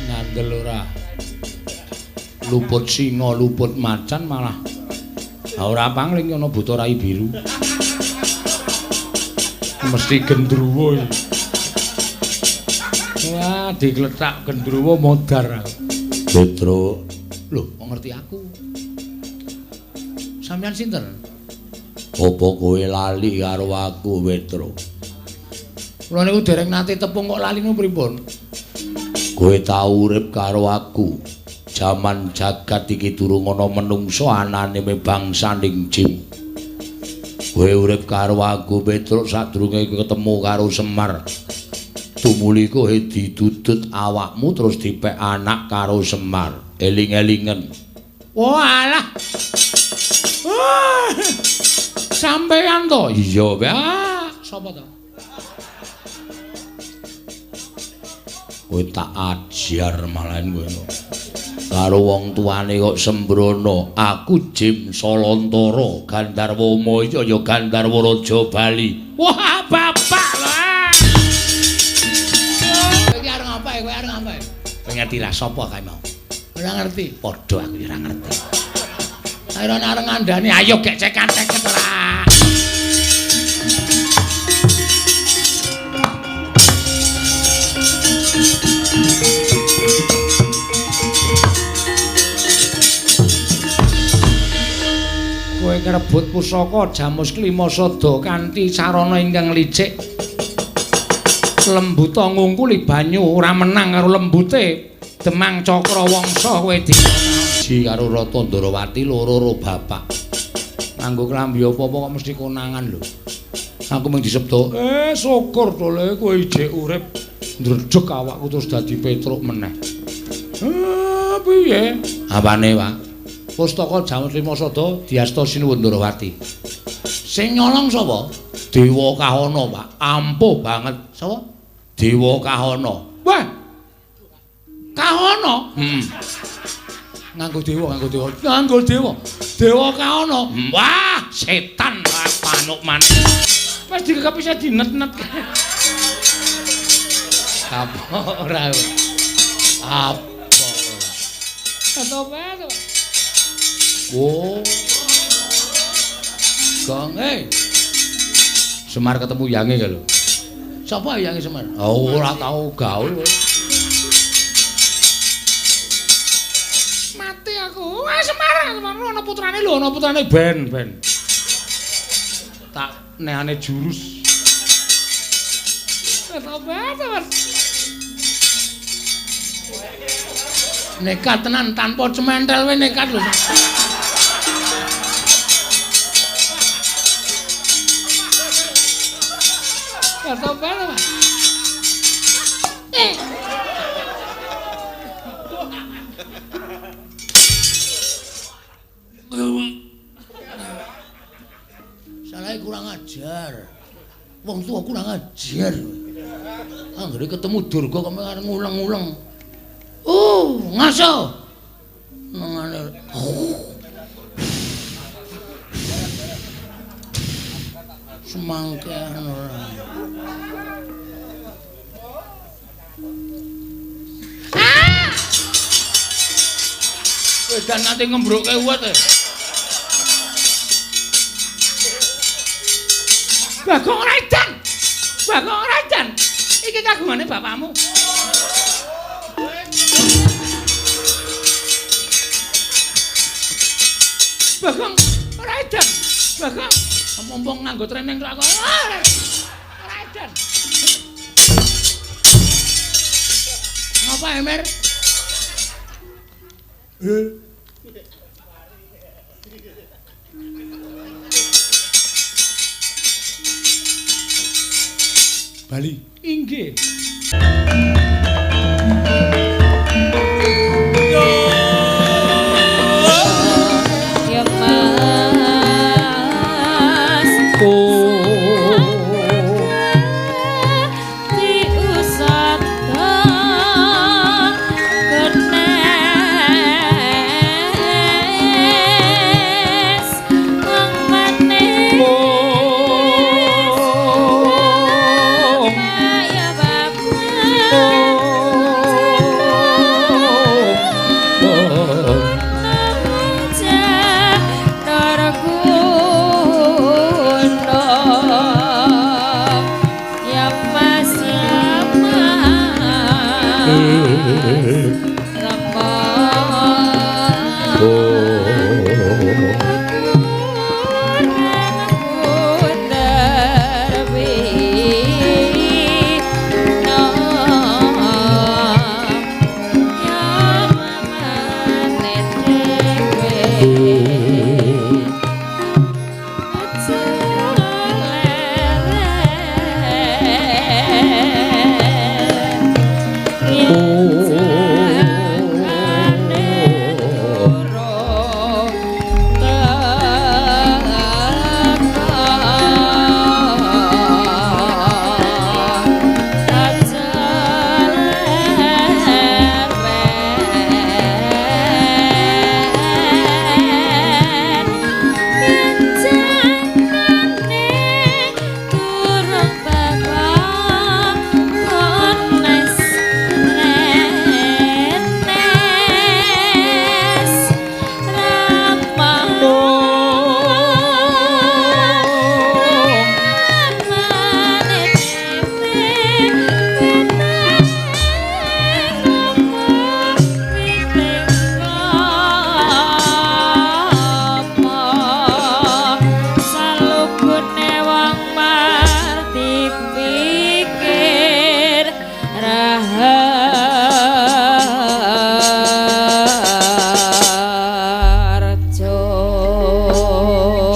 Ngandel ora. Luput singa, luput macan malah. Ha ora pangling ana buta rai biru. Mesti gendruwo iki. Wah, diglethak gendruwo modar. Petruk. Lho, kok ngerti aku? Sampeyan sinten? Apa kowe lali karo aku, Petruk? Kula niku dereng nate tepung kok lali niku pripun? Kowe tau urip karo aku. Jaman jagat iki durung ana menungsa anane bangsaning jin. Kowe urip karo aku, Petruk, sadurunge ketemu karo Semar. Tumuli kowe didudut awakmu terus dipek anak karo Semar. Eling-elingen. Walah. Wah. Sampeyan to? Iya, Pak. Sapa to? Kowe tak ajar malahan kowe. Karo wong tuane kok sembrono. Aku Jim Solontara, Gandharwa Maya ya Gandharwa Raja Bali. Wah, bapak lho. Kowe iki arep ngapa? Kowe arep ngapa? Kowe ngerti lah sapa kae mau? Ora ngerti. Padha aku ya ora ngerti. Ayo arep ngandani, ayo gek cekan-ceket ora. Kowe ngrebut pusaka Jamus Klima Sada kanthi carana ingkang licik. Lembuta ngungkuli banyu ora menang karo lembute Demang Cakra Wangsa kowe diji karo Rata Ndorowati loro-loro bapak. Nganggo klambi apa-apa kok mesti konangan lho. Aku mung disebut, syukur to le kowe ijek urip. Ndredeg awakku terus dadi Petruk meneh. Piye? Apane, Pak? Pustaka Jamus Lima Sada diasta Sinuwun Ndorowati. Sing nyolong sapa? Dewa Kahana, Pak. Ampuh banget. Sapa? Dewa Kahana. Wah. Kahana? Nganggo dewa, nganggo dewa. Nganggo dewa. Dewa Kahana. Wah, setan manuk manuk. Wis digegep isih dinet-net. Apa ora? Apa ora? Apa to? Oh. Gong, Semar ketemu yange lho. Sapa yange Semar? Oh, ora tau gaul. Mati aku. Wah, Semar, Semar ana putrane lho, ana putrane ben, ben. Tak neane jurus. Tobat, nekat tenan tanpa cementel we nekat lho. Tobat, Pak. Salah kurang ajar. Wong tua kurang ajar. Anggere ketemu Durga kok arep ngulang-ulang. Ngaso. Nangane. Semangkean ora. Ah! Wedan nanti ngembrukke uwet. Bagong ora edan. Bagong ora edan. Iki kagungane bapakmu. Bagong ora edan. Bagong mumpung nganggo training kok aku. Ora edan. Ngapa Emir? Bali. Inggih. Ya Mas. Ya Bapak.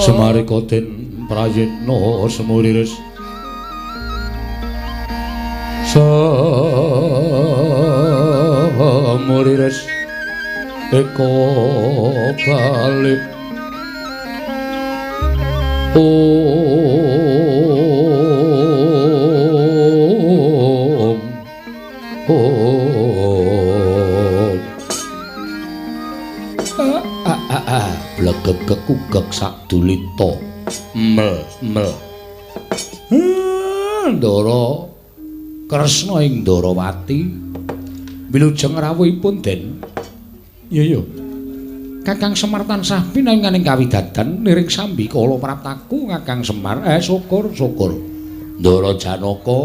Semarika den prayitna semuriris semuriris eka balik om om blegeg kekugek sakdulita mel mel Ndara Kresna ing Ndarawati wilujeng rawuhipun den. Iya iya Kakang Semar tansah pinanganing kawidadan niring sambi kala praptaku Kakang Semar. Syukur syukur Ndara Janaka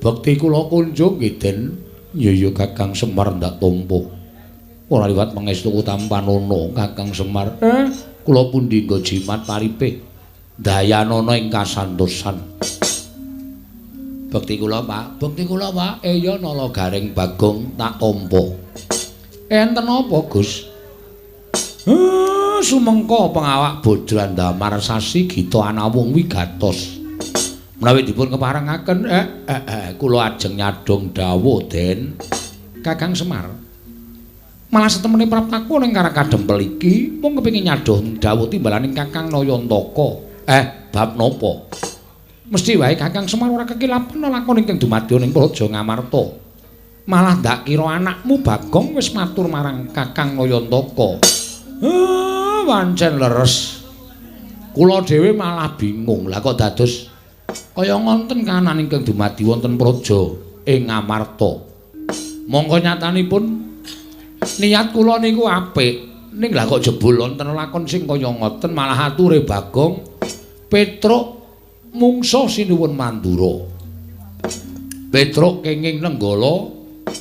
bekti kula kunjung nggih den. Iya iya Kakang Semar ndak tampa ora liwat pangestu tampanana Kakang Semar. Kula pundi nggo jimat paripe dayanana ing kasantosan. Bekti kula Pak, bekti kula Pak. Iya nala garing Bagong tak tampa. Enten apa Gus? Sumengko pengawak Bajrandamar sasi gita anawung wigatos. Menawi dipun keparengaken kula ajeng nyadhong dawuh den Kakang Semar. Malah setemene praptaku ning karang kadempel iki mung kepengin nyadhong dawuh timbalaning Kakang Nayantaka. Bab napa? Mesti wae Kakang Semar ora kekilapen lakon ingkang dumadya ning Praja Ngamarta. Malah ndak kira anakmu Bagong wis matur marang Kakang Nayantaka. Wancen leres. Kula dhewe malah bingung. Lah kok dados kaya ngonten kahanan ingkang dumadi wonten praja ing Ngamarta. Mongko nyatanipun niat kula niku apik, ning lah kok jebul wonten lakon sing kaya ngoten malah ature Bagong Petruk mungsuh sinuwun Mandura. Petruk kenging Nenggala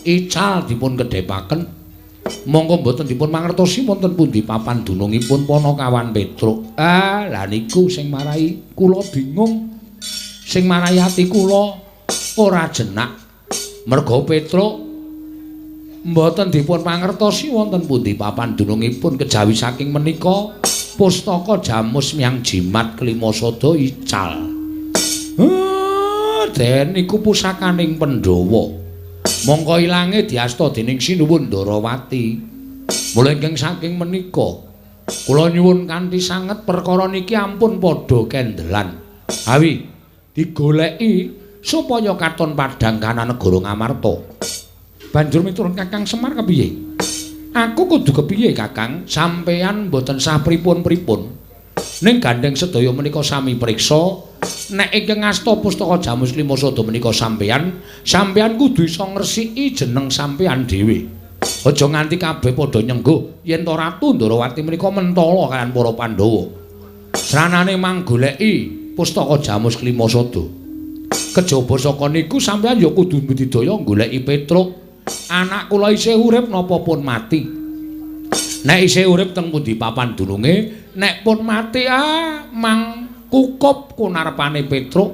ical dipun kedhepaken. Monggo mboten dipun mangertosi wonten pundi papan dunungipun Panakawan Petruk. Lah niku sing marai kula bingung. Sing marai ati kula ora jenak. Merga Petruk mboten dipun mangertosi wonten pundi papan dunungipun kejawi saking menika pustaka Jamus Miang Jimat Kelima Sada ical. Den niku pusakaning Pandhawa. Mongko ilange diasta dening Sinuwun Ndarawati. Mula ingkang saking menika kula nyuwun kanthi sanget perkara niki ampun padha kendelan. Awi digoleki supaya katon padhang kana negara Ngamarta. Banjur miturut Kakang Semar kepiye? Aku kudu kepiye Kakang? Sampeyan mboten sah pripun-pripun. Ning gandeng sedaya menika sami priksa, nek ingkang ngasta pustaka Jamus Lima Sada menika sampeyan, sampeyan kudu iso ngresiki jeneng sampeyan dhewe. Aja nganti kabeh padha nyengguh yen to Ratu Ndarawati menika mentala kaliyan para Pandhawa. Sranane manggoleki pustaka Jamus Lima Sada. Kejaba saka niku sampeyan ya kudu budidaya goleki Petruk. Anak kula isih urip napa pun mati? Nek isih urip teng pundi papan dununge? Nek pun mati mang kukup kunarpane Petruk.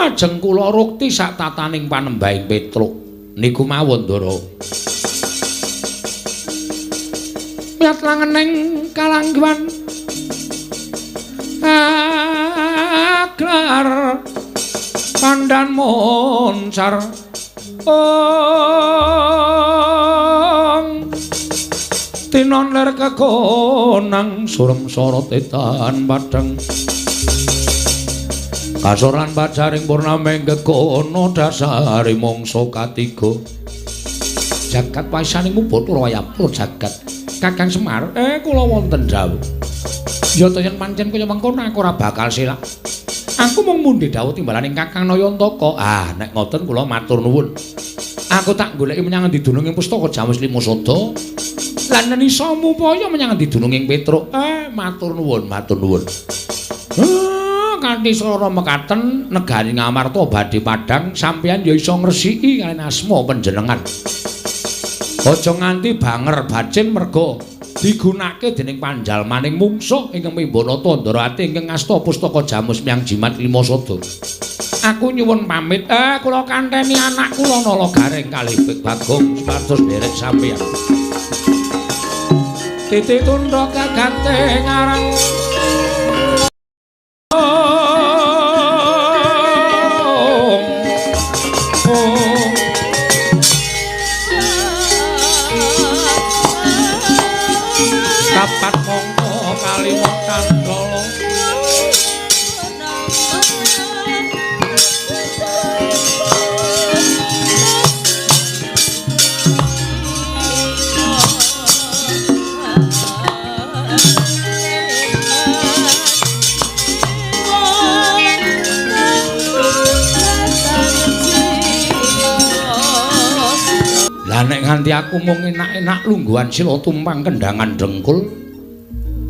Ajeng kula rukti sak tataning panembahing Petruk. Niku mawon, Ndara. Miyat langening kalangguan aglar pandan moncar ong tinon ler kekonang surem sorot etan padhang kasoran pacaring purnameng kekono dasare mangsa katiga jagat waisaning Bathara Wayapura jagat Kakang Semar kula wonten dawuh. Ya to yen pancen kaya mengkono aku ora bakal selak. Aku mung mundhi dawuh timbalaning Kakang Nayantaka. Ah, nek ngoten kula matur nuwun. Aku tak goleki menyang endi dununging pustaka Jamus Lima Sada. Lan yen iso mupaya menyang endi dununging Petruk. Matur nuwun, matur nuwun. Kanthi swara mekaten negari Ngamarta badhe padhang sampeyan ya iso ngresiki kaliyan asma panjenengan. Aja nganti banger bacin merga digunakake dening panjalmaning mungsuh ingkang Mimbanata Ndarawati ingkang ngasta pustaka Jamus Miang Jimat Lima Sada. Aku nyuwun pamit. Kula kanteni anak kula Nala Gareng kalih Bagong supados nderek sampeyan. Titi tundha kagate ngarang kapat mongko kalima candala. Lah nek nganti aku mung enak-enak lungguhan sila tumpang kendangan dengkul,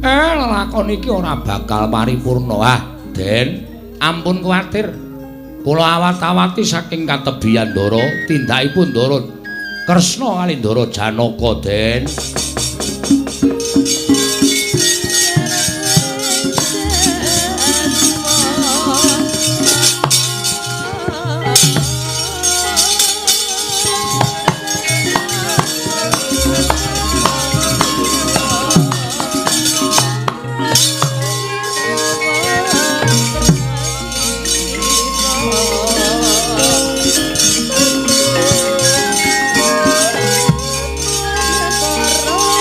lelakon iki ora bakal paripurna. Ah, Den, ampun kuwatir. Kula awat-awati saking katebihan Ndara, tindakipun Ndara Kresna kali Ndara Janaka, Den. Oh.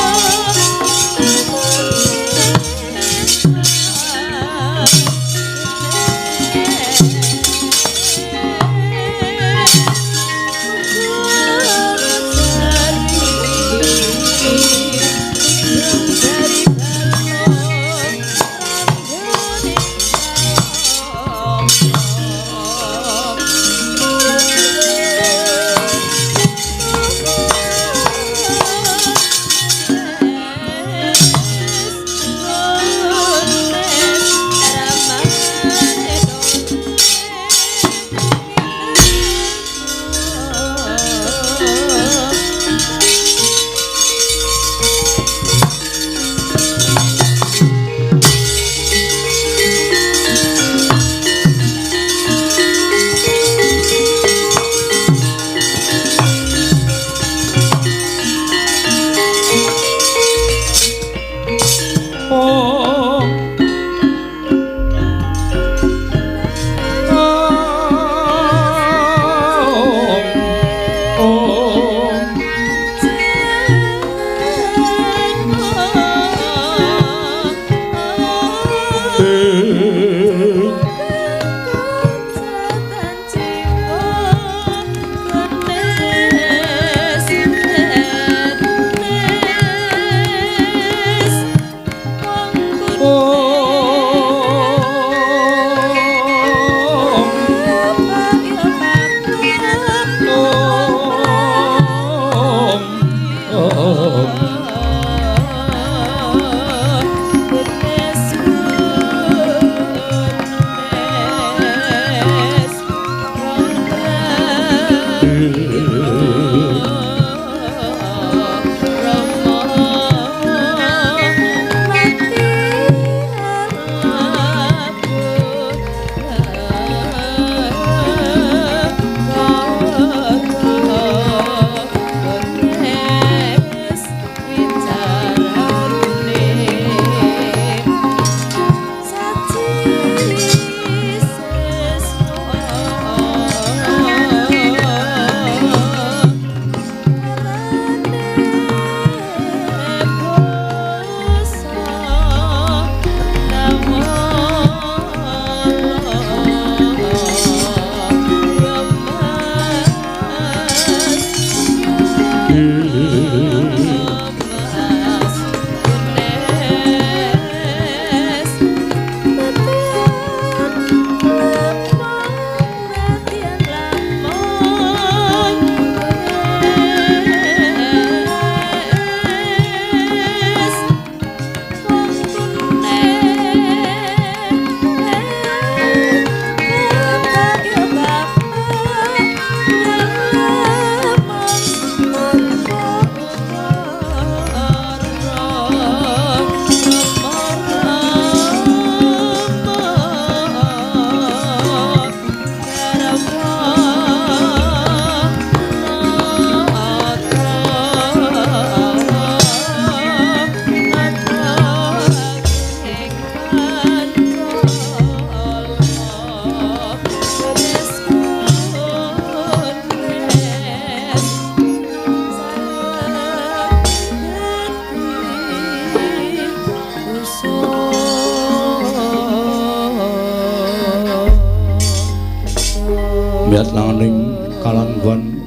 Miyat langaning kalanggon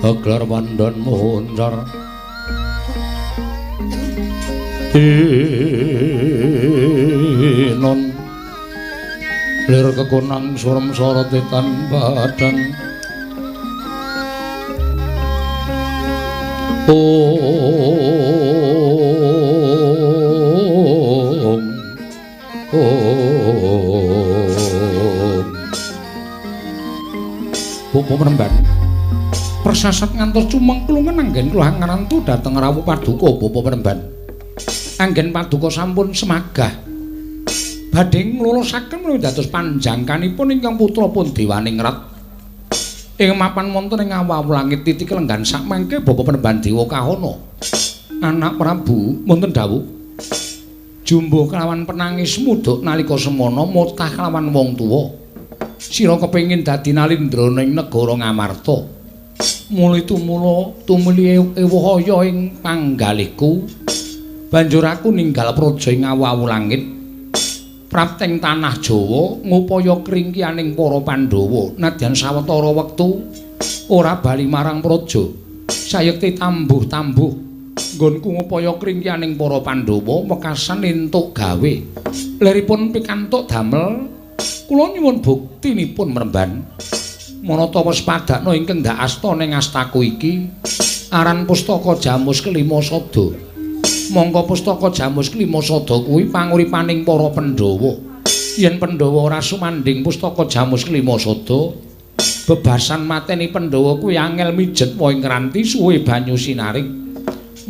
gelar wandan moncar tinon lir kekonang surem sorote tan badan om om Bapak Penemban persasat ngantos cumengklungen anggen kula ngarantu dhateng rawuh paduka Bapak Penemban. Anggen paduka sampun semagah badhe nglulusaken menawi dados panjangkanipun ingkang putra pun Dewaningrat. Ing mapan wonten ing awu langit titik lenggan sakmangke Bapak Penemban Dewa Kahana. Anak Prabu wonten dawuh jumbuh kelawan penangis mudhuk nalika semana motah kelawan wong tuwa. Sira kepengin dadi nalindra ning negara Ngamarta. Mula tumula tumuli ewahaya ing panggalihku. Banjur aku ninggal praja ing awu-awu langit. Prapteng tanah Jawa ngupaya kringkianing para Pandhawa nadyan sawetara wektu ora bali marang praja. Sayekti tambuh-tambuh nggonku ngupaya kringkianing para Pandhawa wekasan entuk gawe. Leripun pikantuk damel kula nyuwun buktinipun mremban. Manata wis padakna ingkang ndak asta ning astaku iki aran pustaka Jamus Kelima Sada. Mongko pustaka Jamus Kelima Sada kuwi panguripaning para Pandhawa. Yen Pandhawa ora sumandhing pustaka Jamus Kelima Sada, bebasan mateni Pandhawa kuwi angel mijet wae ngranti suwe banyu sinaring.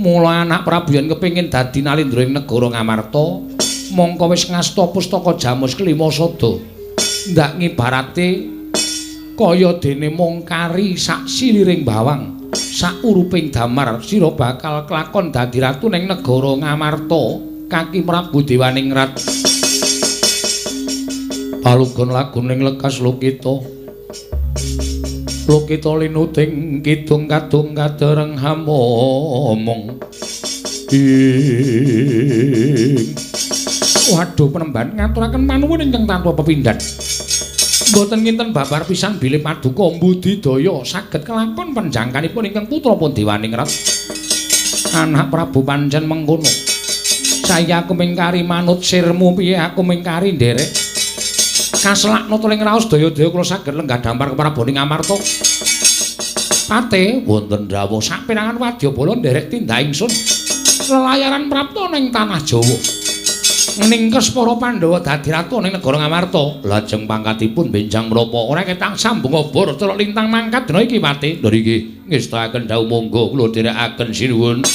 Mula anak Prabu yen kepengin dadi nalindra ing negara Ngamarta, mongko wis ngasta pustaka Jamus Kelima Sada. Ndak ngibarate kaya dene mongkari sak siliring bawang, sak uruping damar sira bakal kelakon dadi ratu ning negara Ngamarta, Kaki Prabu Dewaningrat. Palugon laguning lekas lokita. Lokita linuting kidung kadung kadereng hamomong. Ing waduh penemban ngaturaken panuwun ingkang tanpa pepindhan. Mboten kinten babar pisan bilih paduka mbudidaya saged kelakon panjangkanipun ingkang putra pun Dewaningrat. Anak Prabu pancen mengkono. Saya aku mingkari manut sirmu piye aku mingkari nderek. Kaselakna tuling raos daya-daya kula saged lenggah dampar keprabon ing Ngamarta. Pate wonten dawuh saperangan wadyabala nderek tindak ingsun lelayaran prapta ning tanah Jawa. Ningkes para Pandhawa dadi ratu ning negara Ngamarta. Lajeng pangkatipun benjang menapa ora ketang sambung obor celok lintang mangkat dina iki Pate. Lho iki ngestakaken dawuh monggo kula dherekaken sinuwun.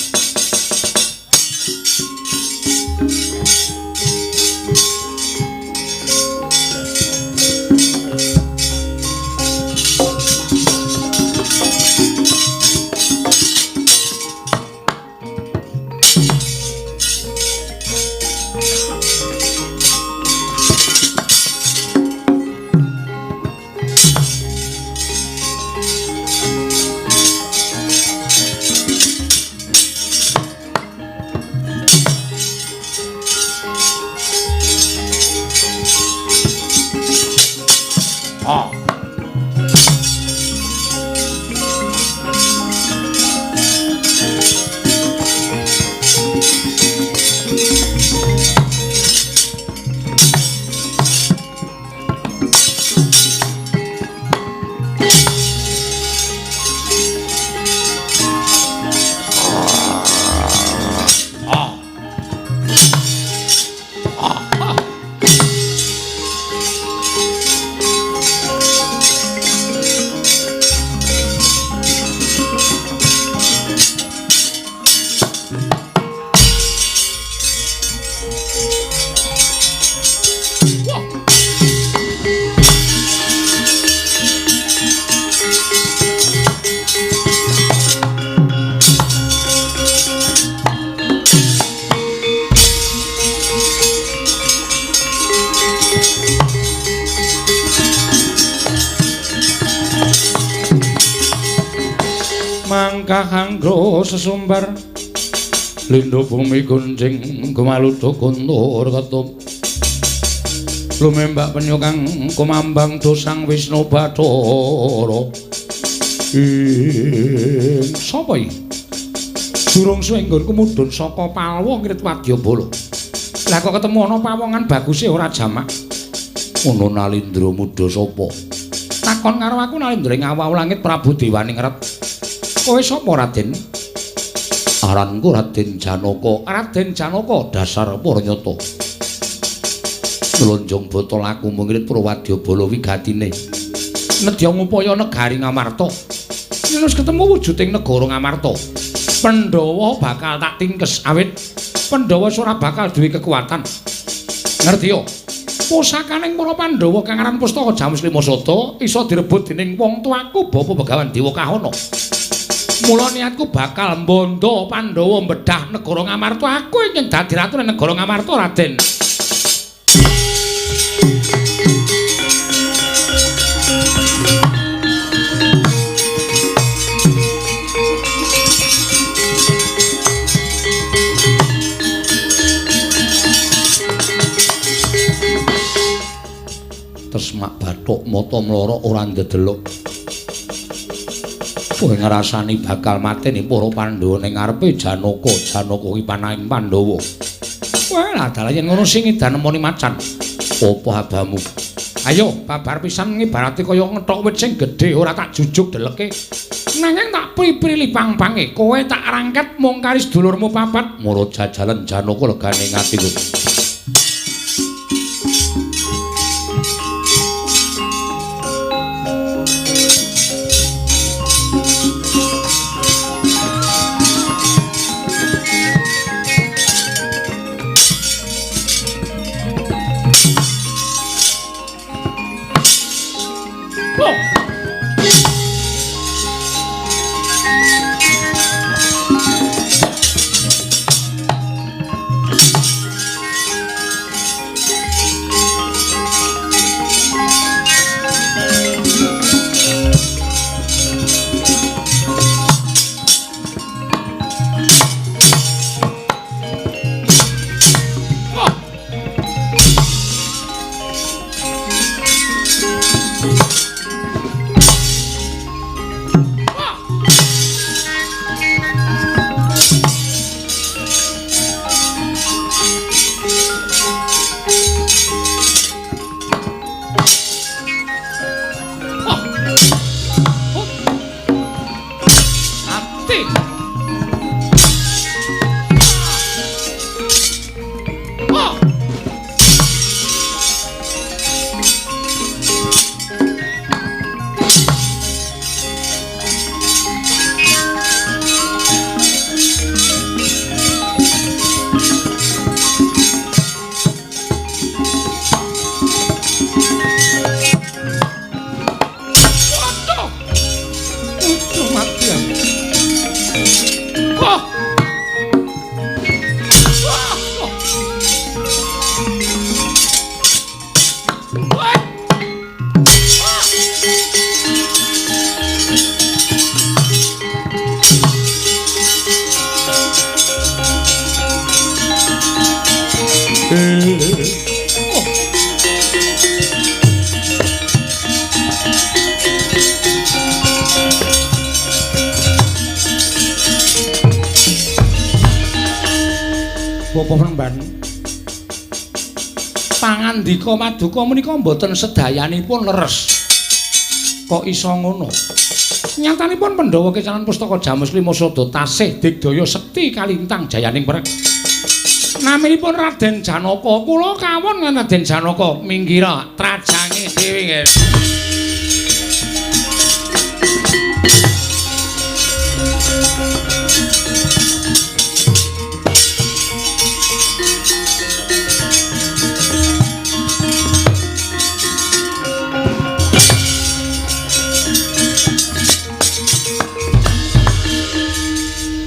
Mangkah sesumbar lindo bumi gunjing gumaludo kuntur ketum Lumembak penyu kang kumambang dosang Wisnu Bathara. Ing sapa iki? Durung suwe nggonku mudhun saka Palwa ngrit Wadyabala. Lah kok ketemu ana pawongan baguse ora jamak. Ngono Nalindra muda sapa? Takon karo aku Nalindra ing awau langit Prabu Dewaning Ret. Kowe sapa Raden? Aranku Raden Janaka. Raden Janaka dasar purnyata. Mlonjong botol aku mungrit Purwadyabala wigatine. Nedya ngupaya negari Ngamarta. Yen wis ketemu wujuding negara Ngamarta, Pandhawa bakal tak tingkes awit Pandhawa ora bakal duwe kekuatan. Ngerti yo? Pusakaning para Pandhawa kang aran Pustaka Jamus Lima Sada iso direbut dening wong tuaku Bapa Begawan Dewa Kahana. Mula niatku bakal mbondo Pandhawa mbedah negara Ngamarta. Aku ingin dadi ratu negara Ngamarta, Raden. Tesmak bathuk mata mlorok ora ndedelok. Kowe ngrasani bakal mateni para Pandhawa ning ngarepe Janaka. Janaka kuwi panahing Pandhawa. Wah, lah dalah yen ngono sing edan nemoni macan. Apa abamu? Ayo babar pisan ngibarate kaya ngethok wit sing gedhe ora tak jujuk deleke. Nanging tak pri-pri pang-pange. Kowe tak rangket mung kari sedulurmu papat. Mara jajalan Janaka legane atiku. Bapak Penemban, pangandika maduka menika mboten sedayanipun leres. Kok iso ngono? Nyatanipun Pandhawa kecalan pustaka Jamus Lima Sada tasih digdaya sekti kalintang jayaning perek. Naminipun Raden Janaka. Kula kawon ngan Raden Janaka minggira trajange dhewe nggih.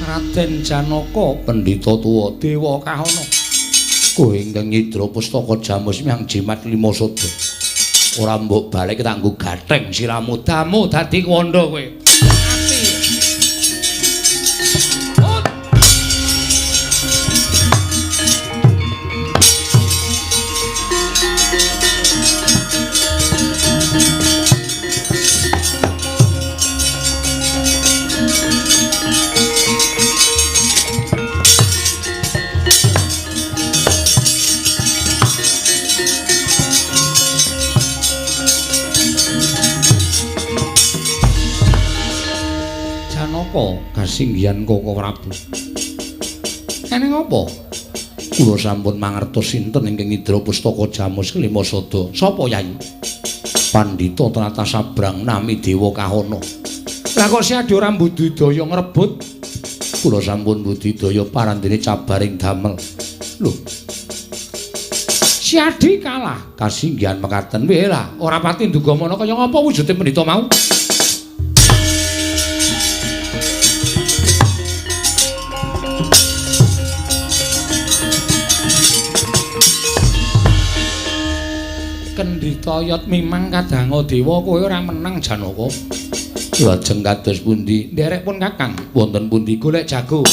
Raden Janaka pendhita tuwa dewa kahana, kowe ingkang nyidra pustaka Jamus miang jimat Lima Sada ora mbok balik tak nggo gatheng siramu damu dadi kuwanda kowe. Mati. Janaka kasinggihan Koko Prabu. Eneng apa? Kula sampun mangertos sinten ingkang ngidra pustaka Jamus Kelima Sada. Sapa Yai? Pandhita tlatah Sabrang nami Dewa Kahana. Lah kok si Adi ora mbudidaya ngrebut? Kula sampun budidaya parandene cabaring damel. Lho. Si Adi kalah kasinggihan mekaten. Weh lah, ora pati nduga mana kaya ngapa wujude pendhita mau? Kendhita yot mimang kadanga dewa kowe ora menang Janaka. Lajeng kados pundi? Nderek pun Kakang, wonten pundi golek jago.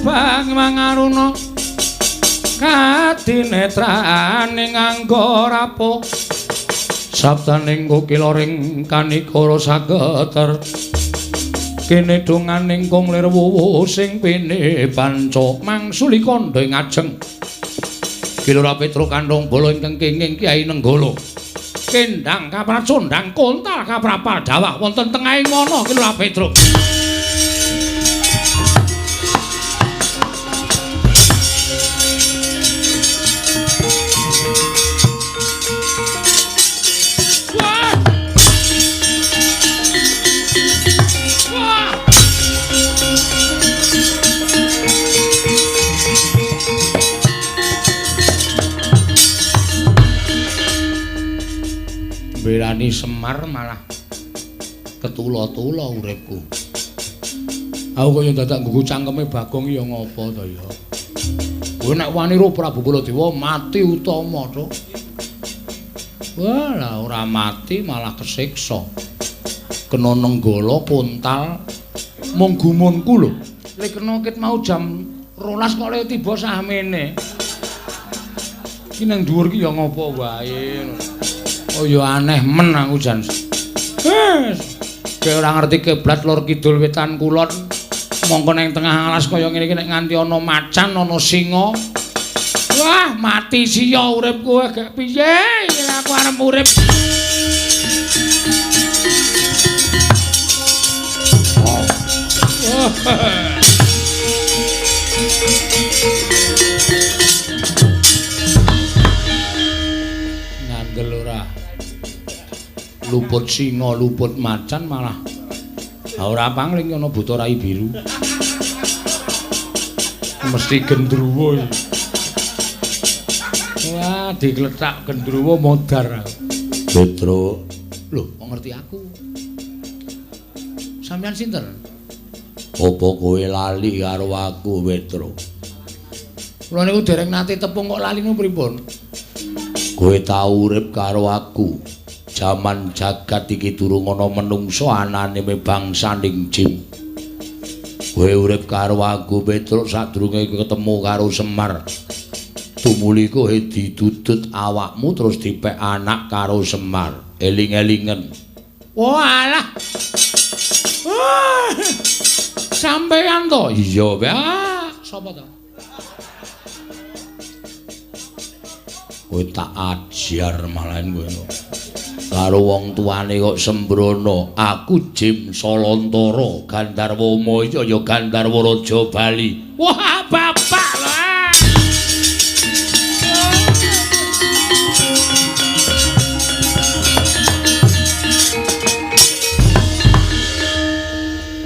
Bang mangaruna kadinetrane nganggo rapuh sabdaning kokila ring kanikara sageter kene donganing kong lir wuwu sing pene panca mangsuli kandha ing ajeng Kilura Petruk kandhong bala ingkang kenging Kyai Nenggala kendang kapracondang kontal kaprapal dawah wonten tengahing wana Kilura Petruk. Belani Semar malah ketula-tula uripku. Aku kaya dadak nggugu cangkeme Bagong ya ngapa to ya. Kowe nek wani ro Prabu Baladewa mati utama to. Wah, lah ora mati malah kesiksa. Kena nenggala kontal mung gumunku lho. Lek kena ket mau jam 12 kok le tiba sahmene. Iki nang dhuwur ki ya ngapa wae. Oh ya aneh men aku jan. Wes, kowe ora ngerti kiblat lor kidul wetan kulon. Mongko nang tengah alas kaya ngene iki nek nganti ana macan, ana singa. Wah, mati sia urip kowe gak piye iki aku arep urip. Oh. Ngandel ora. Luput singa, luput macan malah ora pangling ana buta rai biru. Mesti gendruwo iki. Wah, digletak gendruwo modar. Petruk, lho, kok ngerti aku? Sampeyan sinten? Apa kowe lali karo aku, Petruk? Kula niku dereng nate tepung kok lali niku pripun? Kowe tau urip karo aku. Jaman jagat iki durung ana menungsa anane bangsaning jim. Kowe urip karo aku Petruk sadurunge ketemu karo Semar. Tumuli kowe didudut awakmu terus dipek anak karo Semar. Eling-elingen. Walah. Wah. Sampeyan to? Iya, Pak. Sapa to? Kowe tak ajar malahan kowe. Karo wong tuane kok sembrono. Aku Jim Solontara, Gandharwa Maya ya Gandharwa Raja Bali. Wah, bapak lah.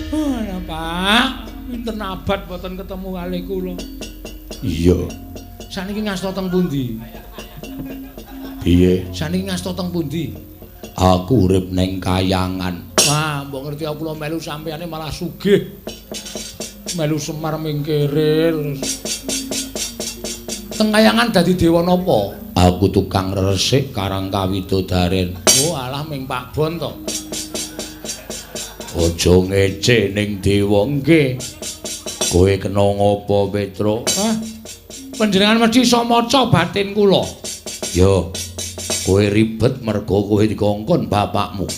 Oh, Pak, pinten abad boten ketemu kalih kula. Iya. Saniki ngasta teng pundi? Piye? Saniki ngasta teng pundi? Aku urip ning kayangan. Wah, mbok ngerti aku kula melu sampeyane malah sugih. Melu Semar mingkire terus. Teng kayangan dadi dewa napa? Aku tukang resik karang kawidodaren. Oh, alah ming Pak Bon to. Aja ngece ning dewa nggih. Kowe kena ngopo, Petruk? Hah? Panjenengan mesti iso maca batin kula. Yo. Kowe ribet mergo kowe dikongkon bapakmu.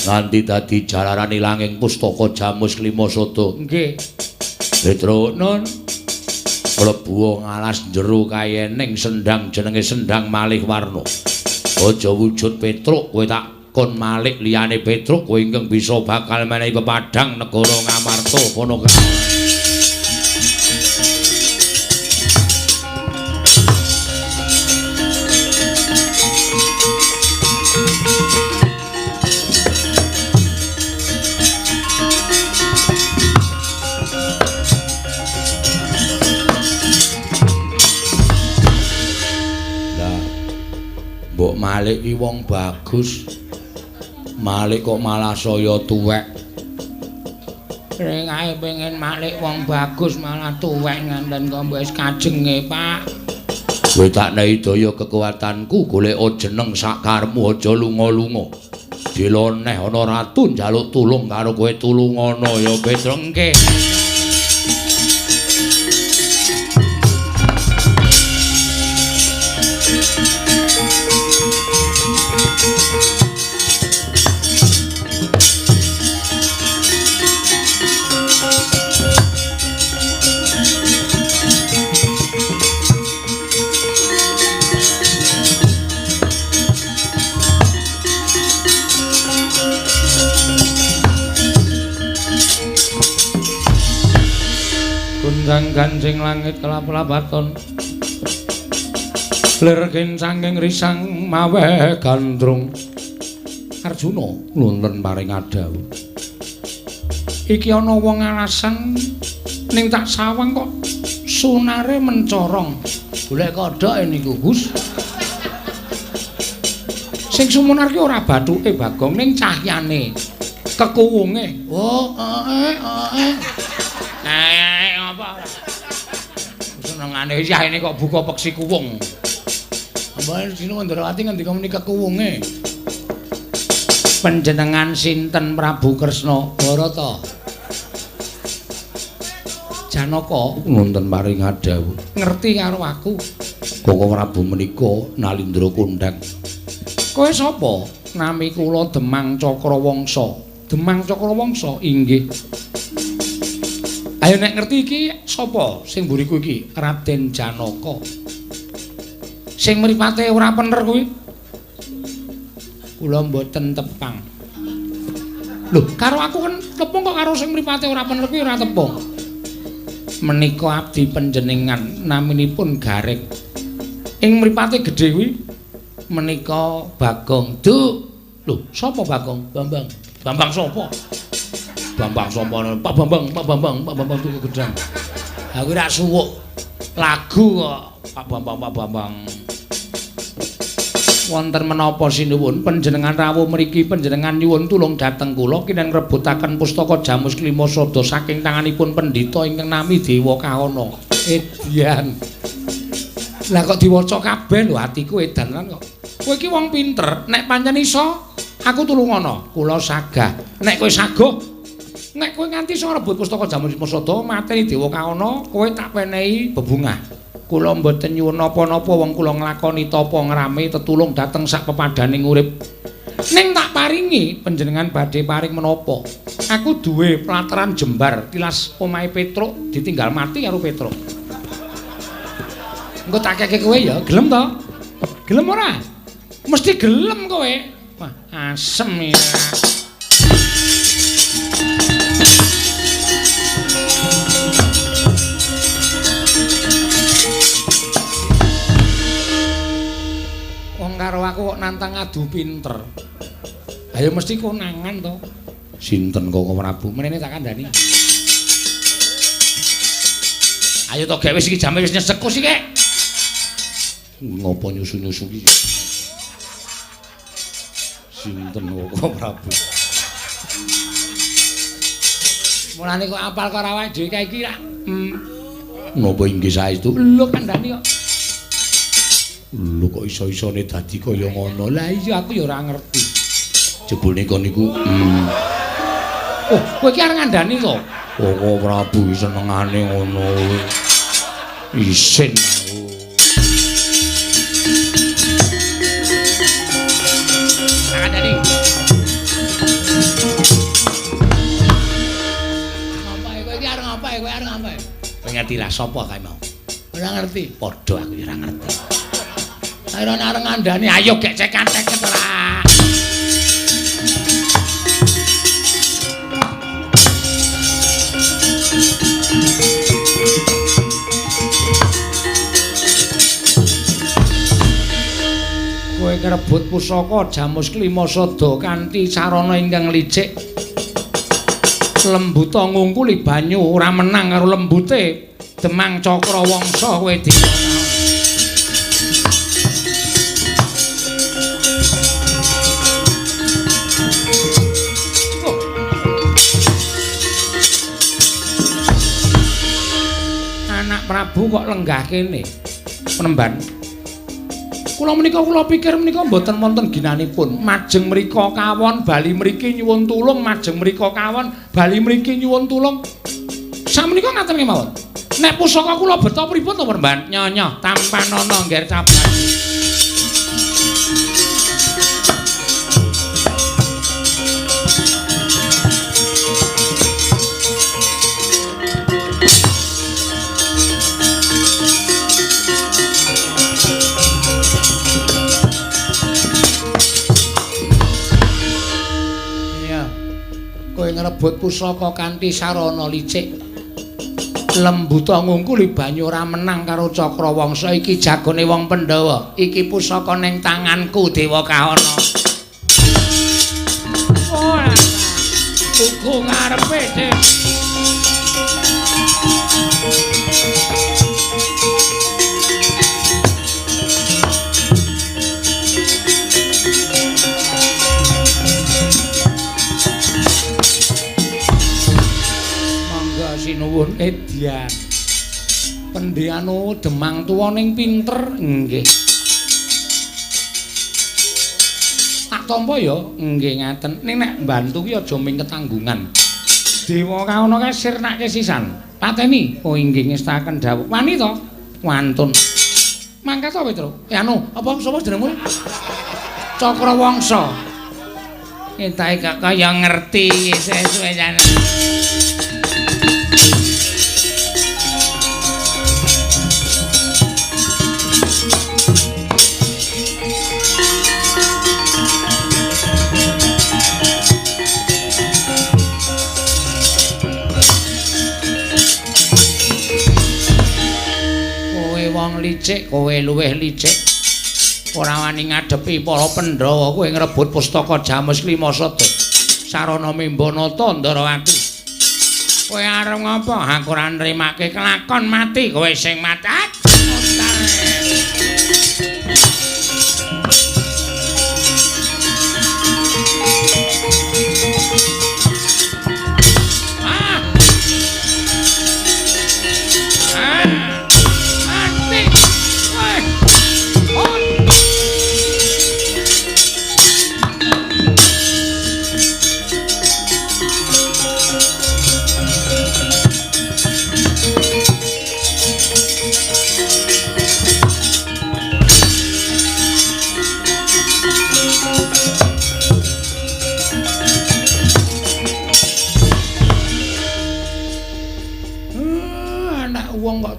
Nganti dadi jalaran ilanging pustaka Jamus Klima Sada. Nggih. Petruk nun mlebu ngalas jero kayening sendang jenenge Sendang Malih Warna. Aja wujud Petruk kowe tak kon malik liyane Petruk kowe ingkang bisa bakal menehi pepadhang negara Ngamarta kono kae. Mbok Malik ki wong bagus. Malik kok malah saya tuwek. Ring ae pengen Malik wong bagus malah tuwek nganten kok mbok wis kajenge, Pak. Kowe tak nehi daya kekuatanku golek jeneng sakarmu aja lunga-lunga. Diloneh ana ratu njaluk tulung karo kowe tulungana ya Petruk. Nggih. Gunjang ganjing langit kelap-lapaton lir kincanging risang maweh gandrung. Arjuna nuwun paring adhawuh. Iki ana wong alasan ning tak sawang kok sunare mencorong. Golek kodhoke niku, Gus. Sing sumunar ki ora bathuke Bagong ning cahyane, kekuwunge. Oh, apa? Senengane yah ini kok buka peksi kuwung. Mbah Dina Ndrawati ngendika menika kekuwunge. Panjenengan sinten Prabu Kresna Barata? Janaka nuwun paring adhawuh. Ngerti karo aku. Koko Prabu menika Nalindra kondhang. Kowe sapa? Nami kula Demang Cakrawangsa. Demang Cakrawangsa inggih. Ayo nek ngerti iki sapa sing mburiku iki? Raden Janaka. Sing mripate ora pener kuwi. Kula mboten tepang. Lho, karo aku kan tepung kok karo sing mripate ora pener kuwi ora tepung. Menika abdi panjenengan naminipun Gareng. Ing mripate gedhe kuwi menika Bagong. Duh. Lho, sapa Bagong? Bambang. Bambang sapa? Bambang sapa? Pak Bambang, Pak Bambang, Pak Bambang tuku gedang. Aku ora suwuk lagu kok Pak Bambang, Pak Bambang. Wonten menapa sinuwun panjenengan rawuh mriki panjenengan nyuwun tulung dhateng kula kinten ngrebutaken pustaka Jamus Klima Sada saking tanganipun pendhita ingkang nami Dewa Kahana. Edian. Lah kok diwaca kabeh lho atiku edan lan kok. Kowe iki wong pinter, nek pancen iso aku tulungana. Kula sagah. Nek kowe saguh, nek kowe nganti iso rebut pustaka Jamus Klima Sada mateni Dewa Kahana, kowe tak penehi bebungah. Kula mboten nyuwun napa-napa wong kula nglakoni tapa ngrame tetulung dhateng sak pepadaning urip. Ning tak paringi panjenengan badhe paring menapa? Aku duwe plataran jembar tilas omahe Petruk ditinggal mati karo Petruk. Engko tak keke kowe ya, gelem to? Gelem ora? Mesti gelem kowe. Wah, asem ya. Karo aku kok nantang adu pinter. Ayo mesti konangan to. Sinten Koko Prabu? Menene tak kandhani. Ayo to gek wis iki jame wis nyesekus iki. Ngopo nyusu-nyusu iki? Sinten Koko Prabu? Mulane kok apal karo awake dhewe kae iki rak. Napa inggih saestu? Lho kandhani kok. Lho kok iso-isone dadi kaya ngono? Lah iya aku ya ora ngerti. Jebule kon niku. Oh, kowe iki arep ngandani to? Koko Prabu senengane ngono. Isin aku. Kowe ngerti ra sapa kae mau? Ora ngerti. Padha aku ya ora ngerti. Ora arep ngandani, ayo gek cekat-ceket ora. Kowe ngrebut pusaka Jamus Klima Sada kanthi carana ingkang licik. Lembuta ngungkuli banyu ora menang karo lembute Demang Cakrawangsa kowe Anak Prabu kok lenggah kene penemban. Kula menika kula pikir menika mboten wonten ginanipun. Majeng mriko kawon bali mriki nyuwun tulung, majeng mriko kawon bali mriki nyuwun tulung. Samenika ngaten kemawon. Nek pusaka kula beto pripun to Penemban? Nyonya tampanana ngger caban. Ngrebut pusaka kanthi sarana licik. Lembuta ngungkuli banyu ora menang karo Cakrawangsa iki jagone wong Pandhawa. Iki pusaka ning tanganku Dewa Kahana. Ora. Uga ngarepe Dik. Sinuwun edyan. Pendhiyanu Demang tuwa ning pinter nggih. Tak tampa ya nggih ngaten. Ning nek mbantu ki aja ming ketanggungan. Dewa Kahana kae sirnake sisan. Pateni. Oh inggih ngestaken dawuh. Wani to? Wantun. Mangkat to, Petro? Anu, apa sapa jenengmu? Cakrawangsa. Entahe kok kaya ngerti suwe-suwe jane. Licik kowe luwih licik ora wani ngadepi para Pandhawa kowe ngrebut pustaka Jamus Klima Sada sarana Mimbanata Ndarawati kowe arep ngapa aku ora nrimake kelakon mati kowe sing mati.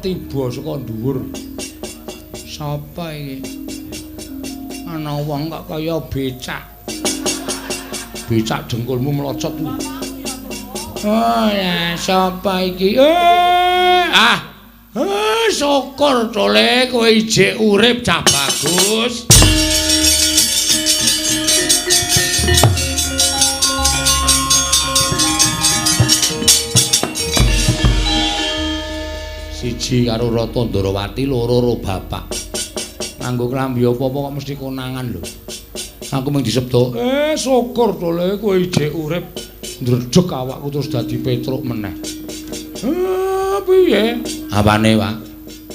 Tiba saka dhuwur. Sapa iki? Ana wong kok kaya becak. Becak dengkulmu mlocot. Oh ya, sapa iki? Syukur tole kowe ijik urip cah bagus. Siji karo Rata Ndarawati, loro ro bapak. Nganggo klambi apa-apa kok mesti konangan lho. Aku mung disebut, syukur tole kowe ijik urip. Ndredeg awakku terus dadi Petruk meneh. Piye? Apane, Pak?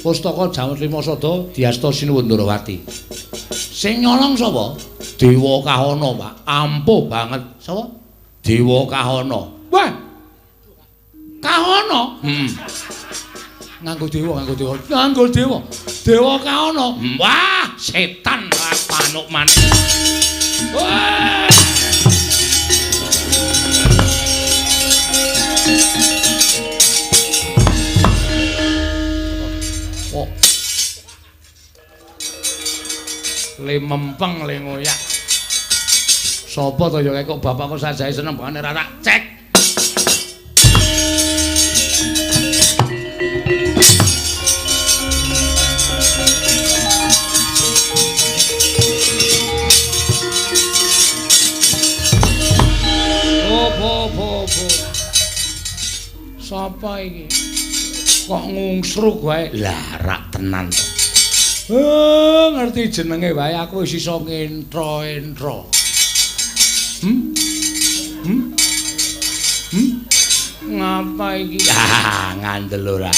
Pustaka Jamus Lima Sada diasta Sinuwun Ndarawati. Sing nyolong sapa? Dewa Kahana, Pak. Ampuh banget. Sapa? Dewa Kahana. Wah. Kahana? Nganggo dewa, nganggo dewa. Nganggo dewa. Dewa Kahana. Wah, setan panuk manuk. Wah. mempeng le ngoyak. Sapa to ya kok bapakku sajae seneng banget ora tak cek. Opo. Sapa iki? Kok ngungsruk wae? Lah rak tenan to. Ngerti jenenge wae aku wis iso ngentro-entro. Ngapa iki? Ah, ngandel ora.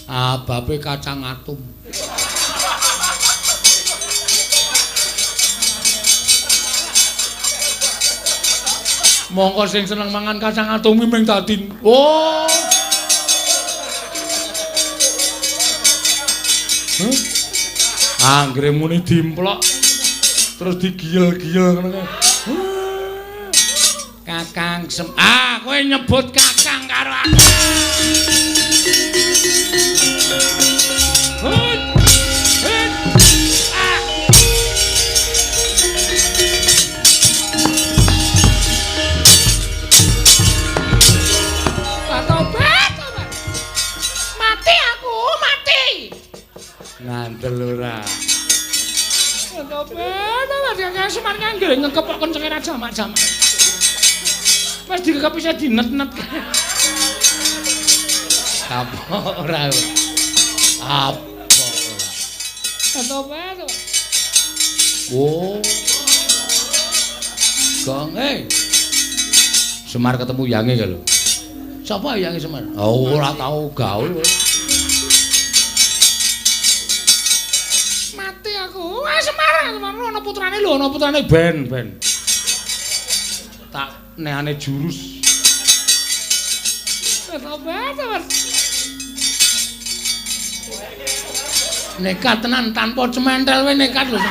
Ababe kacang atom. Mongko sing seneng mangan kacang atom iki mung dadi. Oh. Huh? Anggere muni dimplok terus digiyel-giyel ngono kae. Kakang Sem. Ah, kowe nyebut kakang karo aku. Hut. Hut. Ah. Tobat, tobat. Mati aku, mati. Ngandel ora. Tobat, tobat. Kakang Semar nganggere ngekepok kencenge ra jamak-jamak. Wis dikekep isih dinet-net. Apa ora? Apa ora? Tobat, tobat. Oh. Gong eh. Semar ketemu yange kae lho. Sapa yange Semar? Oh, ora tau gaul. Mati aku. Wah, Semar, Semar ana putrane lho, ana putrane ben. Tak neane jurus. Tobat, tobat. Nekat tenan tanpa cementel we nekat lho.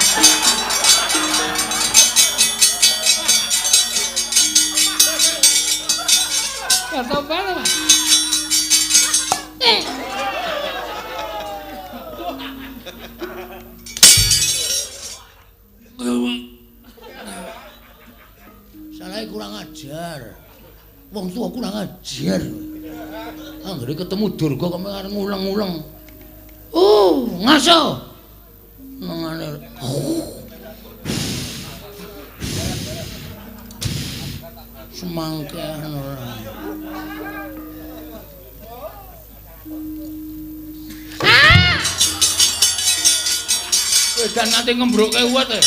Tobat, tobat. Salahe kurang ajar. Wong tua kurang ajar. Anggere ketemu Durga kok arep ngulang-ulang. Oh, ngaso. Nengane. Semangkean ora. Ah! Wedan nganti ngembrukke uwet e.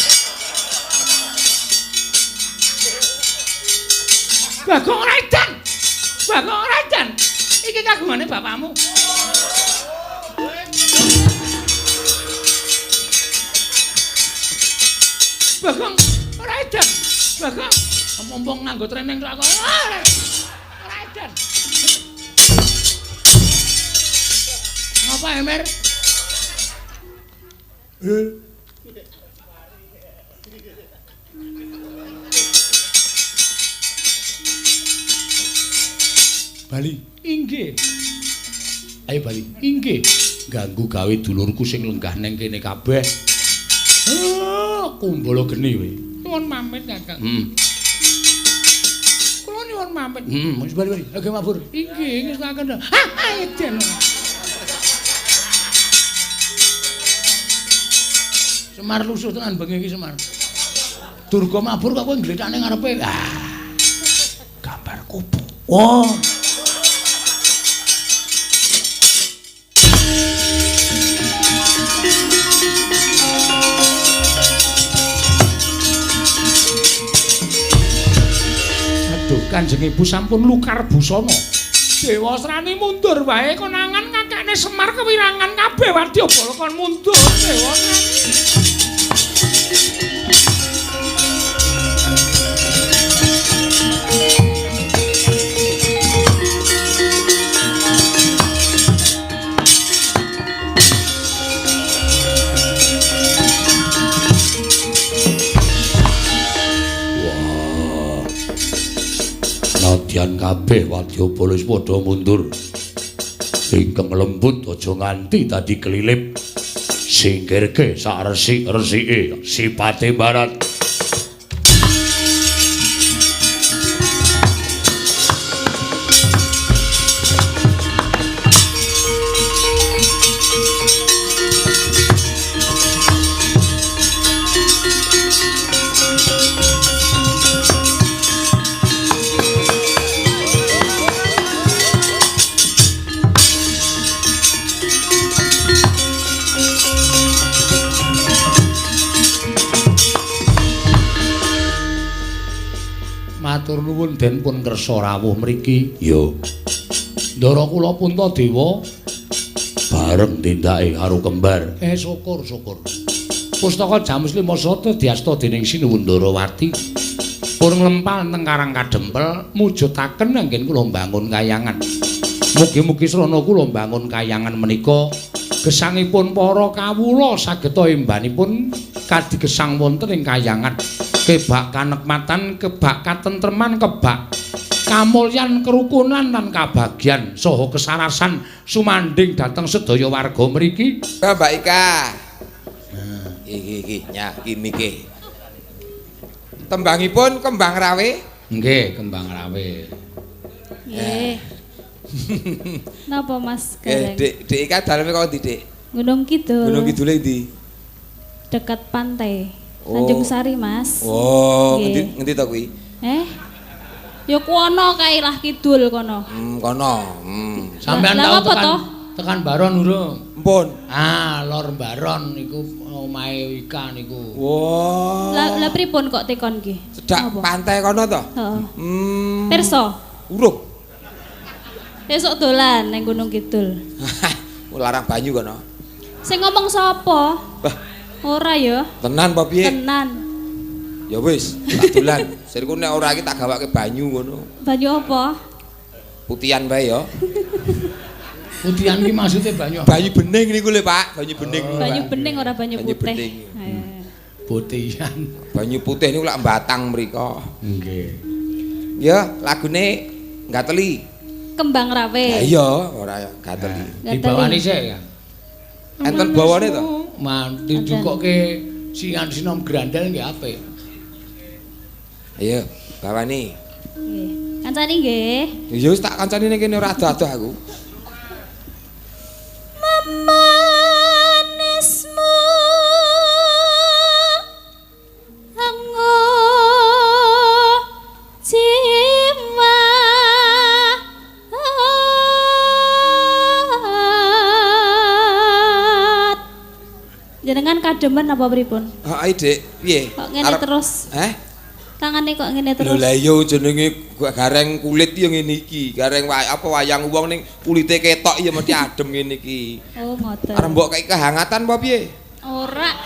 Bagong ora edan. Bagong ora edan. Iki kagungane bapakmu. Bagong ora edan. Bagong mumpung nganggo training tok aku. Ora edan. Ngapa Emer? Bali. Inggih. Ayo Bali. Inggih. Ganggu gawe dulurku sing lenggah neng kene kabeh. Kumbala geni kowe. Nyuwun pamit, Kakang. Kula nyuwun pamit. Wis bali bali. Oke mabur. Inggih, ngestokaken. Ah, edan. Semar lusuh tenan bengi iki Semar. Durga mabur kok kowe ngglethakne ngarepe. Ah. Gambar kupu. Wah. Aduh, Kanjeng Ibu sampun lukar busana. Dewasrani mundur wae konangan kakakne Semar kewirangan kabeh wadyabala kon mundur Dewasrani. Nadyan kabeh wadyabala wis padha mundur. Ingkang lembut aja nganti dadi kelilip. Singkirke sak resik-resike sipate barat. Matur nuwun den pun kersa rawuh mriki. Ya. Ndara kula Puntadewa bareng tindake karo kembar. Syukur syukur. Pustaka Jamus Lima Sata diasta dening Sinuwun Ndarawati. Pun nglempal teng Karang Kadempel mujudaken anggen kula mbangun kayangan. Mugi-mugi srana kula mbangun kayangan menika gesangipun para kawula sageta embanipun kadigesang wonten ing kayangan. Kebak kanekmatan, kebak katentreman, kebak kamulyan, kerukunan lan kabagyan saha kesarasan sumandhing dhateng sedaya warga mriki. Mbak Ika. Iki iki nyah iki mike. Tembangipun Kembang Rawe. Nggih, Kembang Rawe. Nggih. Napa Mas Gareng? Dik, Dik Ika daleme kok ndi, Dik? Gunung Kidul. Gunung Kidule ndi? Dekat pantai. Tanjung Sari, Mas. Oh, ngendi ngendi to kuwi? Ya kono kae lah kidul kono. Kono. Sampeyan tau tekan Baron urung? Mpun. Ah, Lor Baron niku omahe Ika niku. Wah. Lah pripun kok tekon ki? Cedak pantai kono to? Heeh. Pirsa? Urung. Esuk dolan ning Gunung Kidul. Larang banyu kono. Sing ngomong sapa? Wah. Ora ya. Tenan apa piye? Tenan. Ya wis, tak dolan. Sirku nek ora iki tak gawake banyu ngono. Banyu apa? Putihan bae ya. Putihan iki maksude banyu. Banyu bening niku lho, Pak. Banyu bening. Oh. Banyu bening ora banyu putih. Putihan. Banyu putih niku lak batang mriko. Nggih. Ya, lagune Gateli. Kembang Rawe. Ya iya, ora gateli. Dibawani sik ya. Enten bawane to? Manti jukoke singan sinom grandel nggih apik. Ayo, bawani. Nggih. Kancani nggih. Ya wis tak kancani ning kene ora ado-ado aku. Memanismu anggo jiwa. Jenengan kademen apa pripun? Heeh, Dik. Piye? Kok ngene terus? Heh? Tangane kok ngene terus? Lho lah iya jenenge gareng kulit ya ngene iki. Gareng apa wayang wong ning kulite ketok ya mesti adem ngene iki. Oh, ngoten. Arep mbok kei kehangatan apa piye? Ora.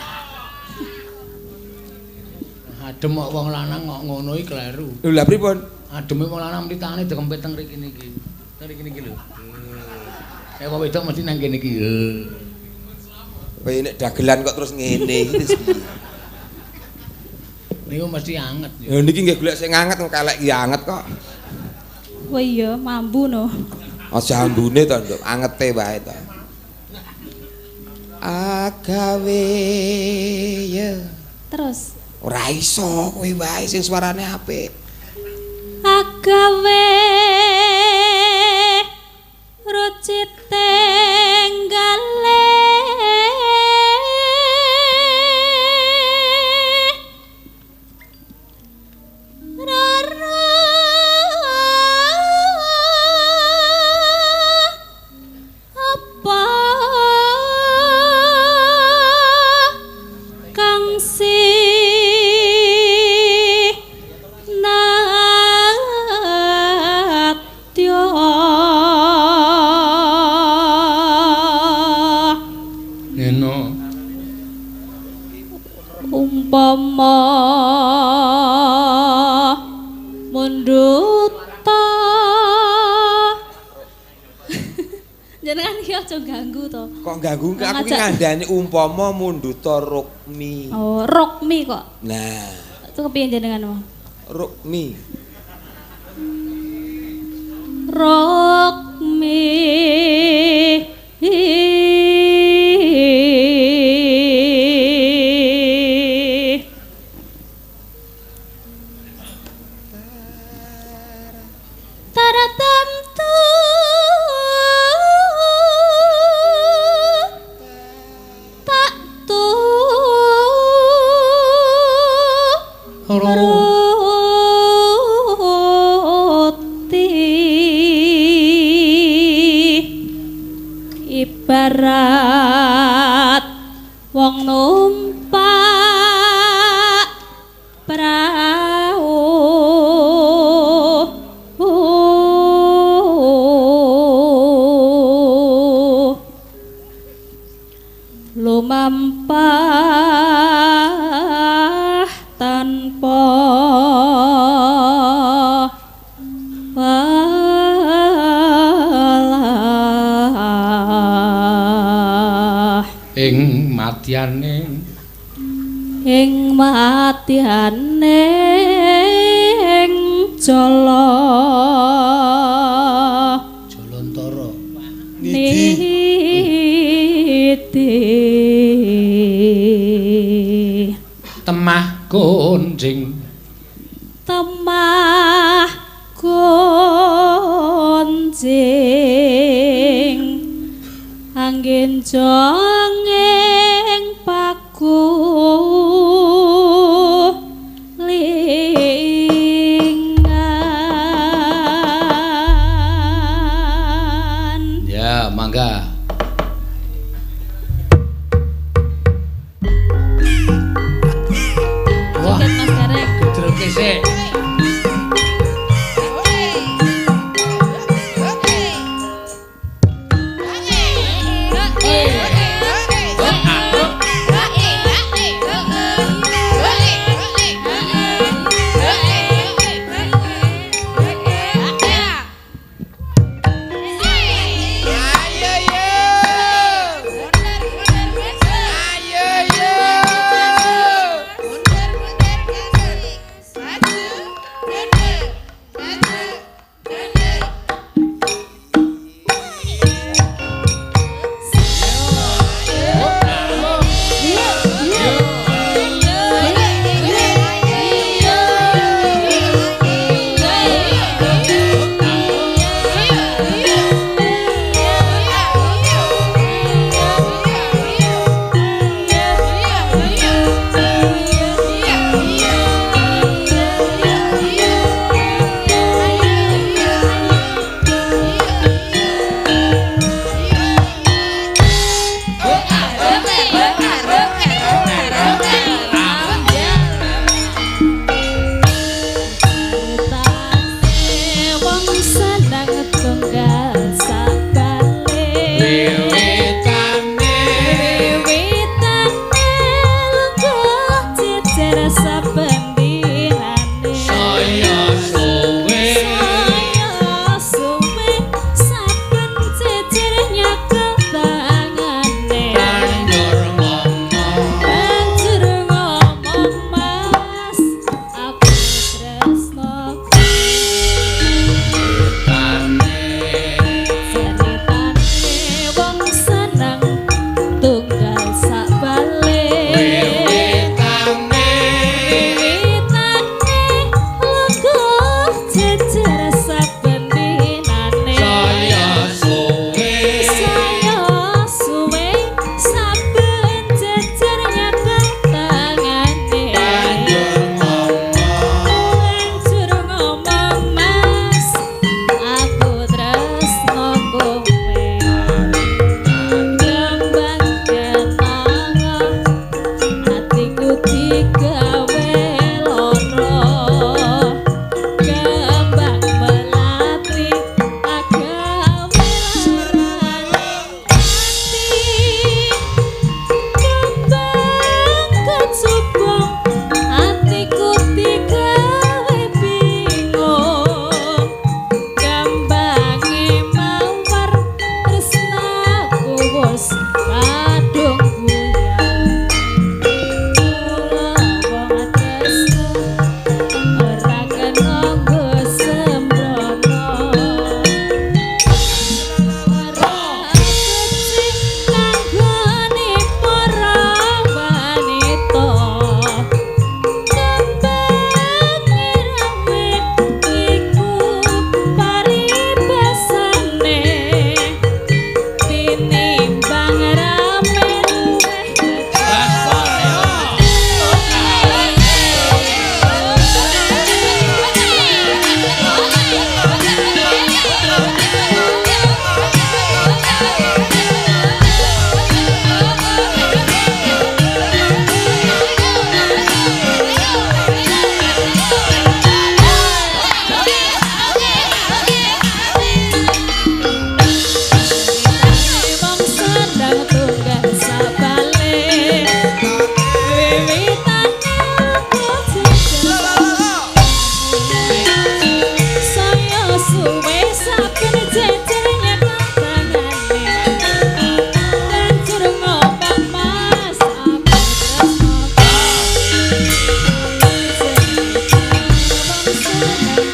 Adem kok wong lanang kok ngono iki kleru. Lho lah pripun? Ademe wong lanang mesti tangane dikempit teng mriki niki. Teng mriki niki lho. Nek wong wedok mesti nang kene iki. Kowe nek dagelan kok terus ngene iki terus piye? Niku mesti anget ya. Lho niki nggih golek sing anget kok kelek ki anget kok. Wah iya, mambu no. Aja ambune to, Nduk, angete wae to. Agawe ya. Terus ora iso kowe wae sing suarane apik. Agawe rucite nggale. Umpama munduta. Jenengan iki aja ganggu to. Kok ganggu? Aku ki ngandani umpama munduta rukmi. Oh, rukmi kok. Nah. Itu kepiye jenengan mau? Rukmi. Rukmi. Ibarat wong numpak prau lumampah tanpa welah. Ing matyane ing matyane ing jala Jalantara niti temah gonjing temah gonjing anggen jonging paku lingan.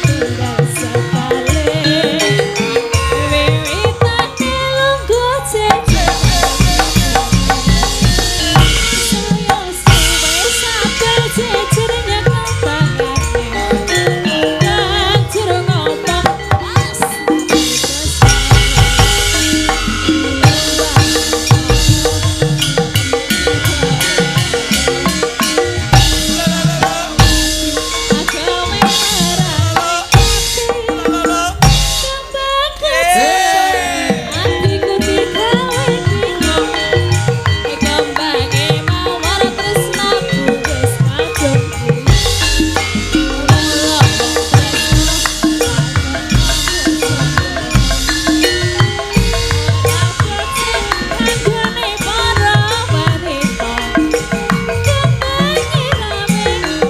tunggal sekali. Wiwitane lungguh jejer. Saya suwe sabar jejer nyekel tangane. Banjur ngomong pas.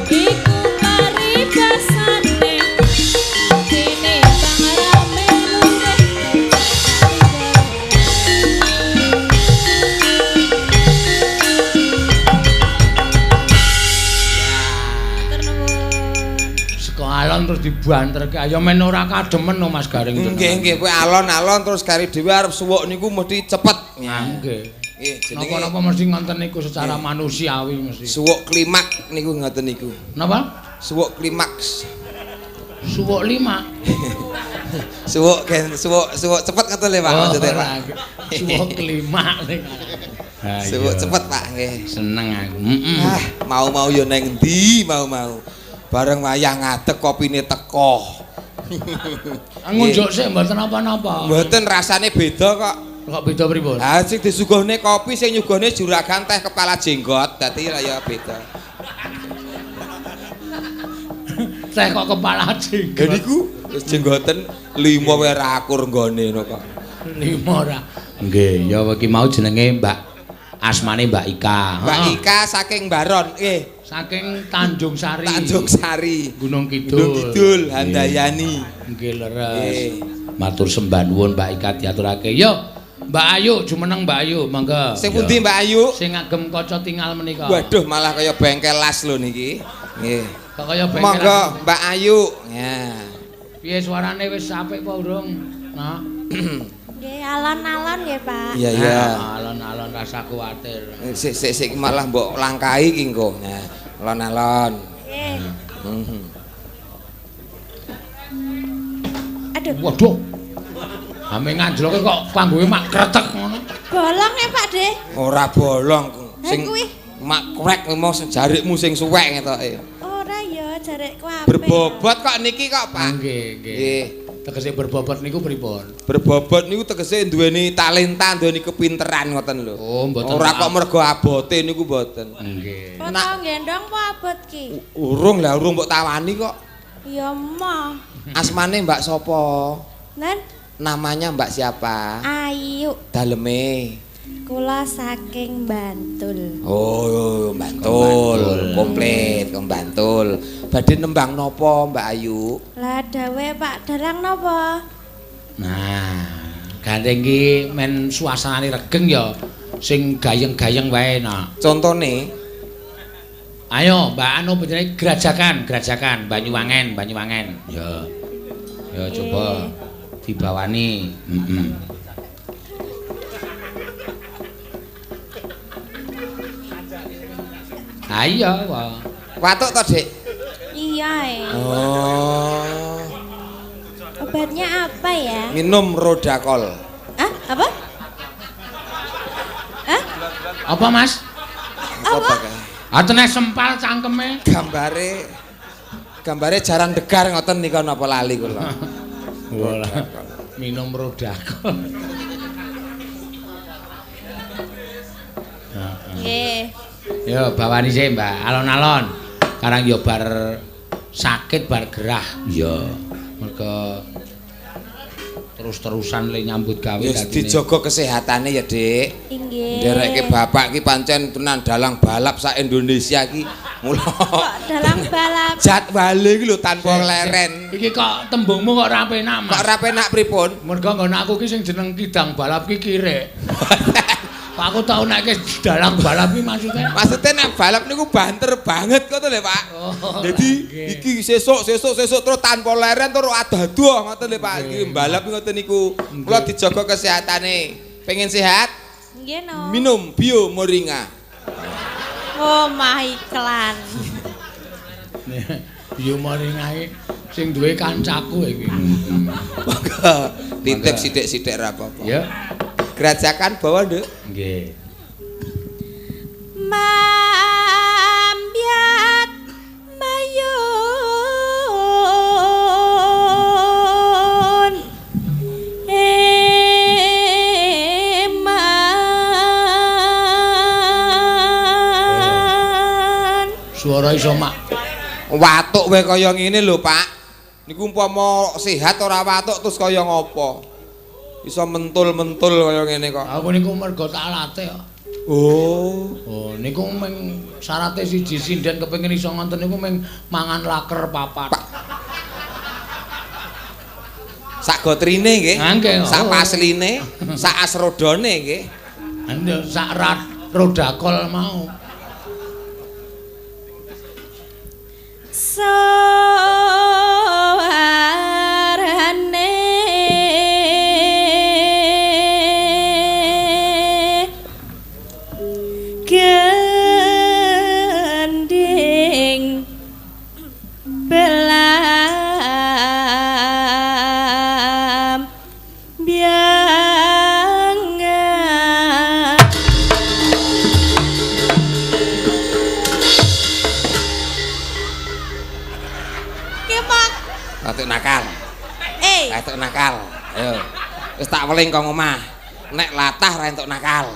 Iku paribasane dene pangrame luwih. Matur nuwun. Saka alon terus dibanterke. Ayo men ora kademen no Mas Gareng. Nggih, nggih, kowe alon-alon terus kari dhewe arep suwuk niku mesti cepet. Nggih. Nggih, jenenge Napa-napa mesti ngoten niku secara manusiawi mesti. Suwuk klimak niku ngoten niku. Napa? Suwuk klimaks. Suwuk 5. Suwuk gen suwuk suwuk cepet ngoten lho Pak maksudnya Pak. Suwuk klimak ning. Suwuk cepet Pak nggih. Seneng aku. Heeh. Ah, mau-mau yo neng endi mau-mau. Bareng wayah ngadeg kopine teko. Ngunjuk sik mboten napa-napa. Mboten rasane beda kok. Kok beda pripun? Ha sing disuguhne kopi sing nyuguhne juragan teh kepala jenggot, dadi lah ya beda. Teh kok kepala jenggot. Lha niku wis jenggoten lima wae ra akur nggone ngono kok. Lima ora. Nggih, ya iki mau jenenge Mbak asmane Mbak Ika. Mbak Ika saking Baron, nggih. Saking Tanjung Sari. Tanjung Sari. Gunung Kidul. Gunung Kidul Handayani. Nggih leres. Matur sembah nuwun Mbak Ika diaturake. Yo, Mbak Ayu jumeneng Mbak Ayu, monggo. Sing pundi Mbak Ayu? Sing ngagem kaca tingal menika. Waduh, malah kaya bengkel las lho niki. Nggih. Kok kaya bengkel. Monggo Mbak Ayu. Ya. Piye suarane wis apik apa urung? Nah. Nggih, alon-alon nggih, Pak. Iya, iya. Alon-alon rasa kuwatir. Sik sik sik malah mbok langkahi iki engko. Nah, alon-alon. Nggih. Aduh. Waduh. Ame nganjloke kok panggunge mak kretek ngono. Bolong ya, Pak De? Ora bolong. Sing mak krek mau jarikmu sing suwek ngetoke. Ora ya, jarikku apik. Berbobot kok niki kok, Pak. Nggih, nggih. Tegese berbobot niku pripun? Berbobot niku tegese duweni talenta, duweni kepinteran ngoten lho. Oh, mboten. Ora kok mergo abote niku mboten. Nggih. Kok tau gendong apa abot ki? Urung lah, urung mbok tawani kok. Ya emoh. Asmane Mbak sapa? Nen? Namanya Mbak siapa? Ayu. Daleme? Kula saking Bantul. Oh, Bantul. Komplit, kok Bantul. Badhe nembang napa Mbak Ayu? Lah dawe Pak Dalang napa? Nah, gandeng iki men suasanane regeng ya sing gayeng-gayeng wae nah. Contone? Ayo Mbak Anu panjenengan Grajagan, Grajagan Banyuwangen, Banyuwangen. Ya. Ya coba dibawani. Heeh. Ayo, wah. Watuk to, Dik? Iya. Oh. Obatnya apa ya? Minum Rodakol. Hah? Apa? Hah? Apa, Mas? Apa? Atene sempal cangkeme. Gambare gambare jaran degar ngoten nika napa lali kula. Minum Rodakol. Nggih. Yo bawani sik, Mbak. Alon-alon. Karang yo bar sakit bar gerah. Iya. Mergo terus-terusan le nyambut gawe wis dijaga kesehatane ya, Dik. Inggih. Nderekke bapak ki pancen tenan dalang balap sak Indonesia ki. Mula kok dalang balap. Jadwale iki lho tanpa leren. Iki kok tembungmu kok ora penak, Mas. Kok ora penak pripun? Mergo nggon aku ki sing jeneng kidang balap ki kirek. Pak aku tau nek dalang balap iki maksudnya. Maksudnya nek balap niku banter banget kok to lho, Pak. Oh, Jadi iki sesuk sesuk sesuk terus tanpa leren terus adoh-adoh ngoten lho, Pak. Iki balap ngoten niku. Kula dijaga kesehatane. Pengen sehat? Nggih no. Minum Bio Moringa. Oh, mah iklan. Bio Moringa iki sing duwe kancaku iki. Monggo titip sithik-sithik ra apa-apa. Ya. Gerajakan bawa, Nduk. Nggih. Mambiat mayun eman. Suara iso mak. Watuk wae kaya ngene lho, Pak. Niku umpama sehat ora watuk terus kaya ngopo? Iso mentul-mentul kaya ngene kok. Aku niku mergo tak latih kok. Oh. Oh, niku mung syarate siji sinden kepengin iso ngonten niku mung mangan laker papat. Sak gotrine nggih. Nggih. Sak pasline, sak asrodone nggih. Nggih, sak rat rodakol mau. Suarane gending belam biangan. Kepak. Latuk nakal. Latuk nakal. Ayo. Wis tak weling kok omah. Nek latah ra entuk nakal.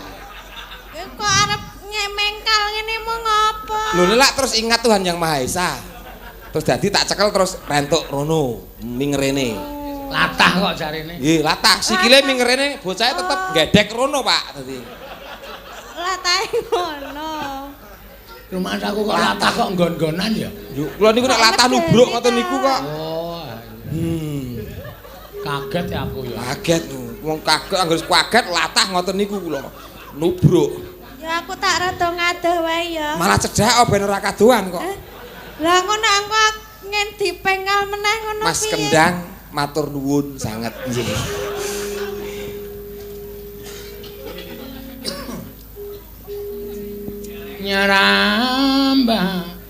Kok arep nyemengkal ngene mau ngopo? Lho lek terus ingat Tuhan Yang Maha Esa. Terus dadi tak cekel terus rentuk rono mingrene. Latah kok jarine. Nggih, latah. Sikile mingrene bocahe tetep gedhek rono, Pak, dadi. Latahe ngono. Rumah aku kok latah kok nggon-nggonan ya. Lho, kula niku nek latah nubruk ngoten niku kok. Oh. Kaget ya aku ya. Kaget. Wong kaget anggere kaget latah ngoten niku kula. Nubruk. Ya aku tak rada ngadoh wae ya. Malah cedhak ben ora kadohan kok. Lah ngono aku ngen dipengkal meneh ngono piye? Mas Kendang matur nuwun sanget nggih. Nyerambah.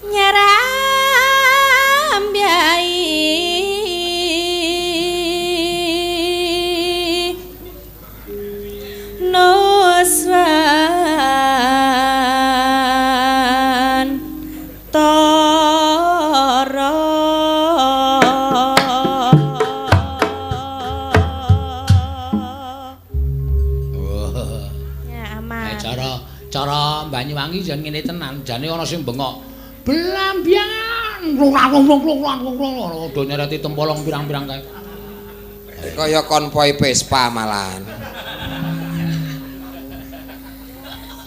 Nyerambiai nuswan tara. Wah. Ya aman. Cara Banyuwangi jan ngene tenan, jane ana sing bengok. Blambiangan, rung-rung-rung-rung-rung do nyereti tempolong pirang-pirang kae. Kaya konvoi Vespa malahan.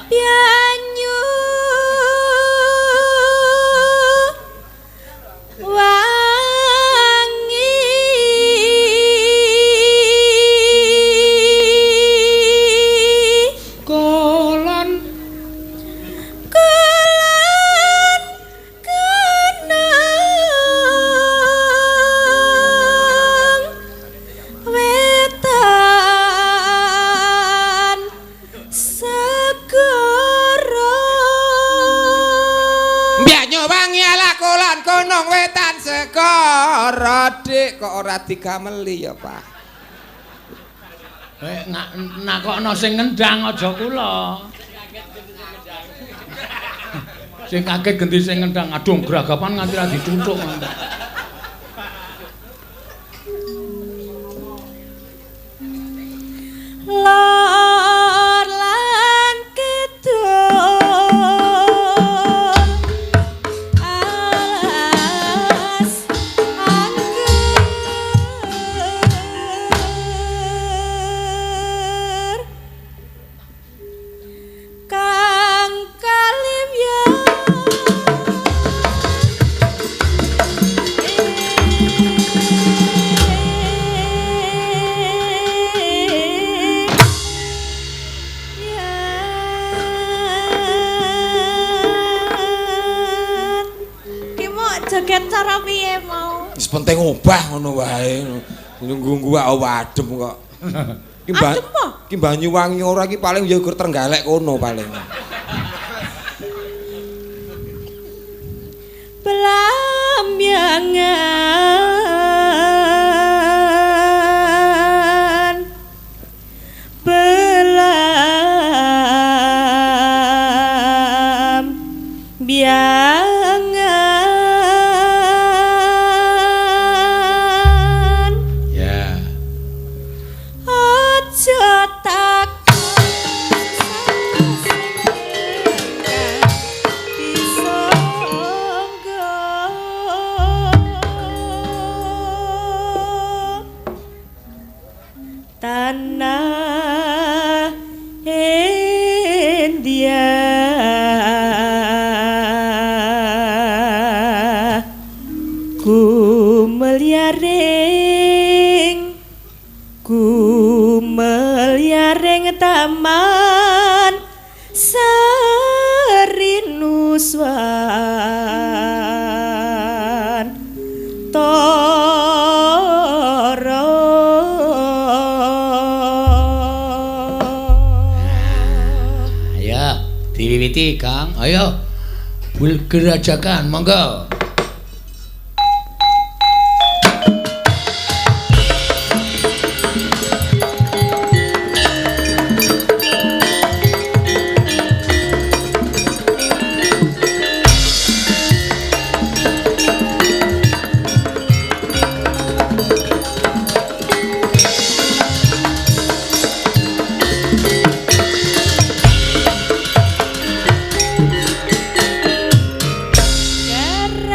Banyu wangi kolon kulon gunung wetan segara. Banyu wangi ala kulon gunung wetan segara, Dik, kok ora digameli ya, Pak. Nakokno sing ngendang aja kula. Sing kaget genti sing ngendang, aduh gragapan nganti ra dicucuk. Lor lan kidul alas anggur kang kalimya. Penting obah ngono wae. Nunggu-nunggu wae adem kok. Ki Adem apa? Ki Banyuwangi ora ki paling ya gur Trenggalek kono paling. Belamyangan belam biangan Ya. aja takon disangga tanah India kumeliaring kumeliaring taman Serinuswan Toro. Ayo, diwiwiti, Kang. Ayo. Bulgerajakan, monggo. Gareng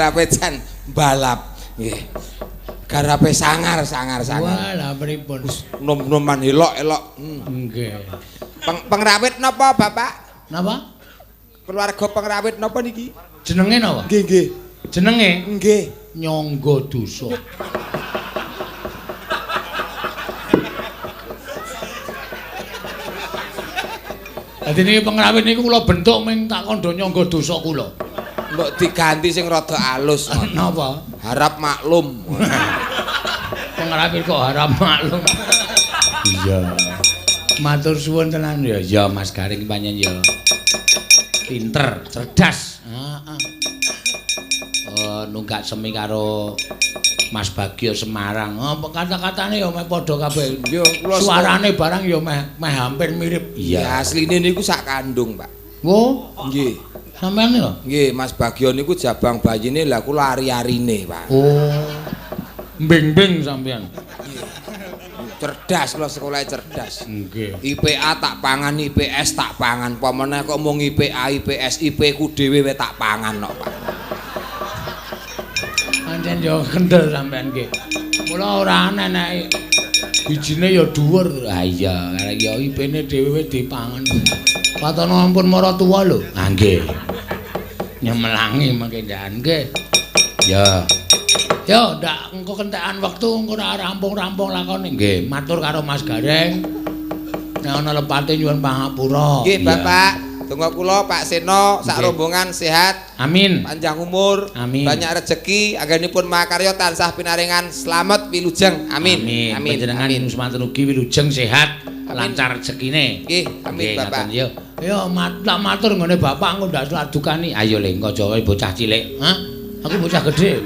Garape jan balap. Nggih. Garape sangar sangar sangar. Wah, lha pripun? Nom-noman elok-elok. Nggih. Pengrawit napa, Bapak? Napa? Keluarga pengrawit napa niki? Jenenge napa? Nggih, nggih. Jenenge? Nggih. Nyangga Dosa. Dadi niki pengrawit niku kula bentuk ming tak kandha nyangga dosa kula. Mbok diganti sing rada alus. Napa? Harap maklum. Pengrawit kok harap maklum. Iya. Matur suwun tenan ya. Ya Mas Gareng pancen ya. Pinter, cerdas. Heeh. Oh, nunggak semi karo Mas Bagio Semarang. Apa kata-katane ya meh padha kabeh. Ya kula suarane barang ya meh hampir mirip. Iya, asline niku sak kandung, Pak. Wo, nggih. Sampeyan lho? Nggih, Mas Bagio niku jabang bayine lha kula ari-arine, Pak. Oh. Mbing-mbing sampeyan. Cerdas kula sekolah cerdas. Nggih. IPA tak pangan, IPS tak pangan. Apa meneh kok mung IPA, IPS, IP ku dhewe wae tak pangan kok, Pak. Pancen ya kendel sampean nggih. Mula ora aneh nek bijine ya dhuwur. Ha iya, ya IP-ne dhewe wis dipangan. Patono ampun maratuwa lho. Ha nggih. Nyemelangi mangke ndak nggih. Ya. Yo ndak engko kentekan wektu engko ora rampung-rampung lakone. Nggih, matur karo Mas Gareng. Nek ana lepate nyuwun pangapura. Nggih, Bapak. Donga kula Pak Seno sak rombongan sehat. Amin. Panjang umur, amin. Banyak rezeki, anggenipun makarya tansah pinaringan slamet wilujeng. Amin. Amin. Amin. Panjenengan semanten ugi wilujeng sehat, amin. Lancar rezekine. Nggih, amin Bapak. Yo. Yo matur nggone Bapak engko ndak adukani. Ayo le engko aja kaya bocah cilik. Hah? Aku bocah gedhe.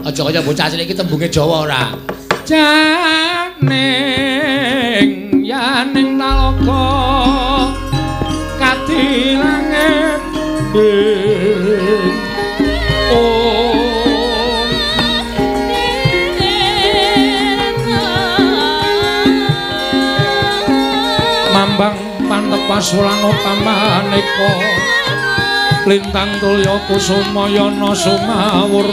Aja kaya bocah cilik iki tembunge Jawa ora. Janing yaning talaga kati langit om mambang pantepas lan pamaneka lintang tulya kusumayana sumawur.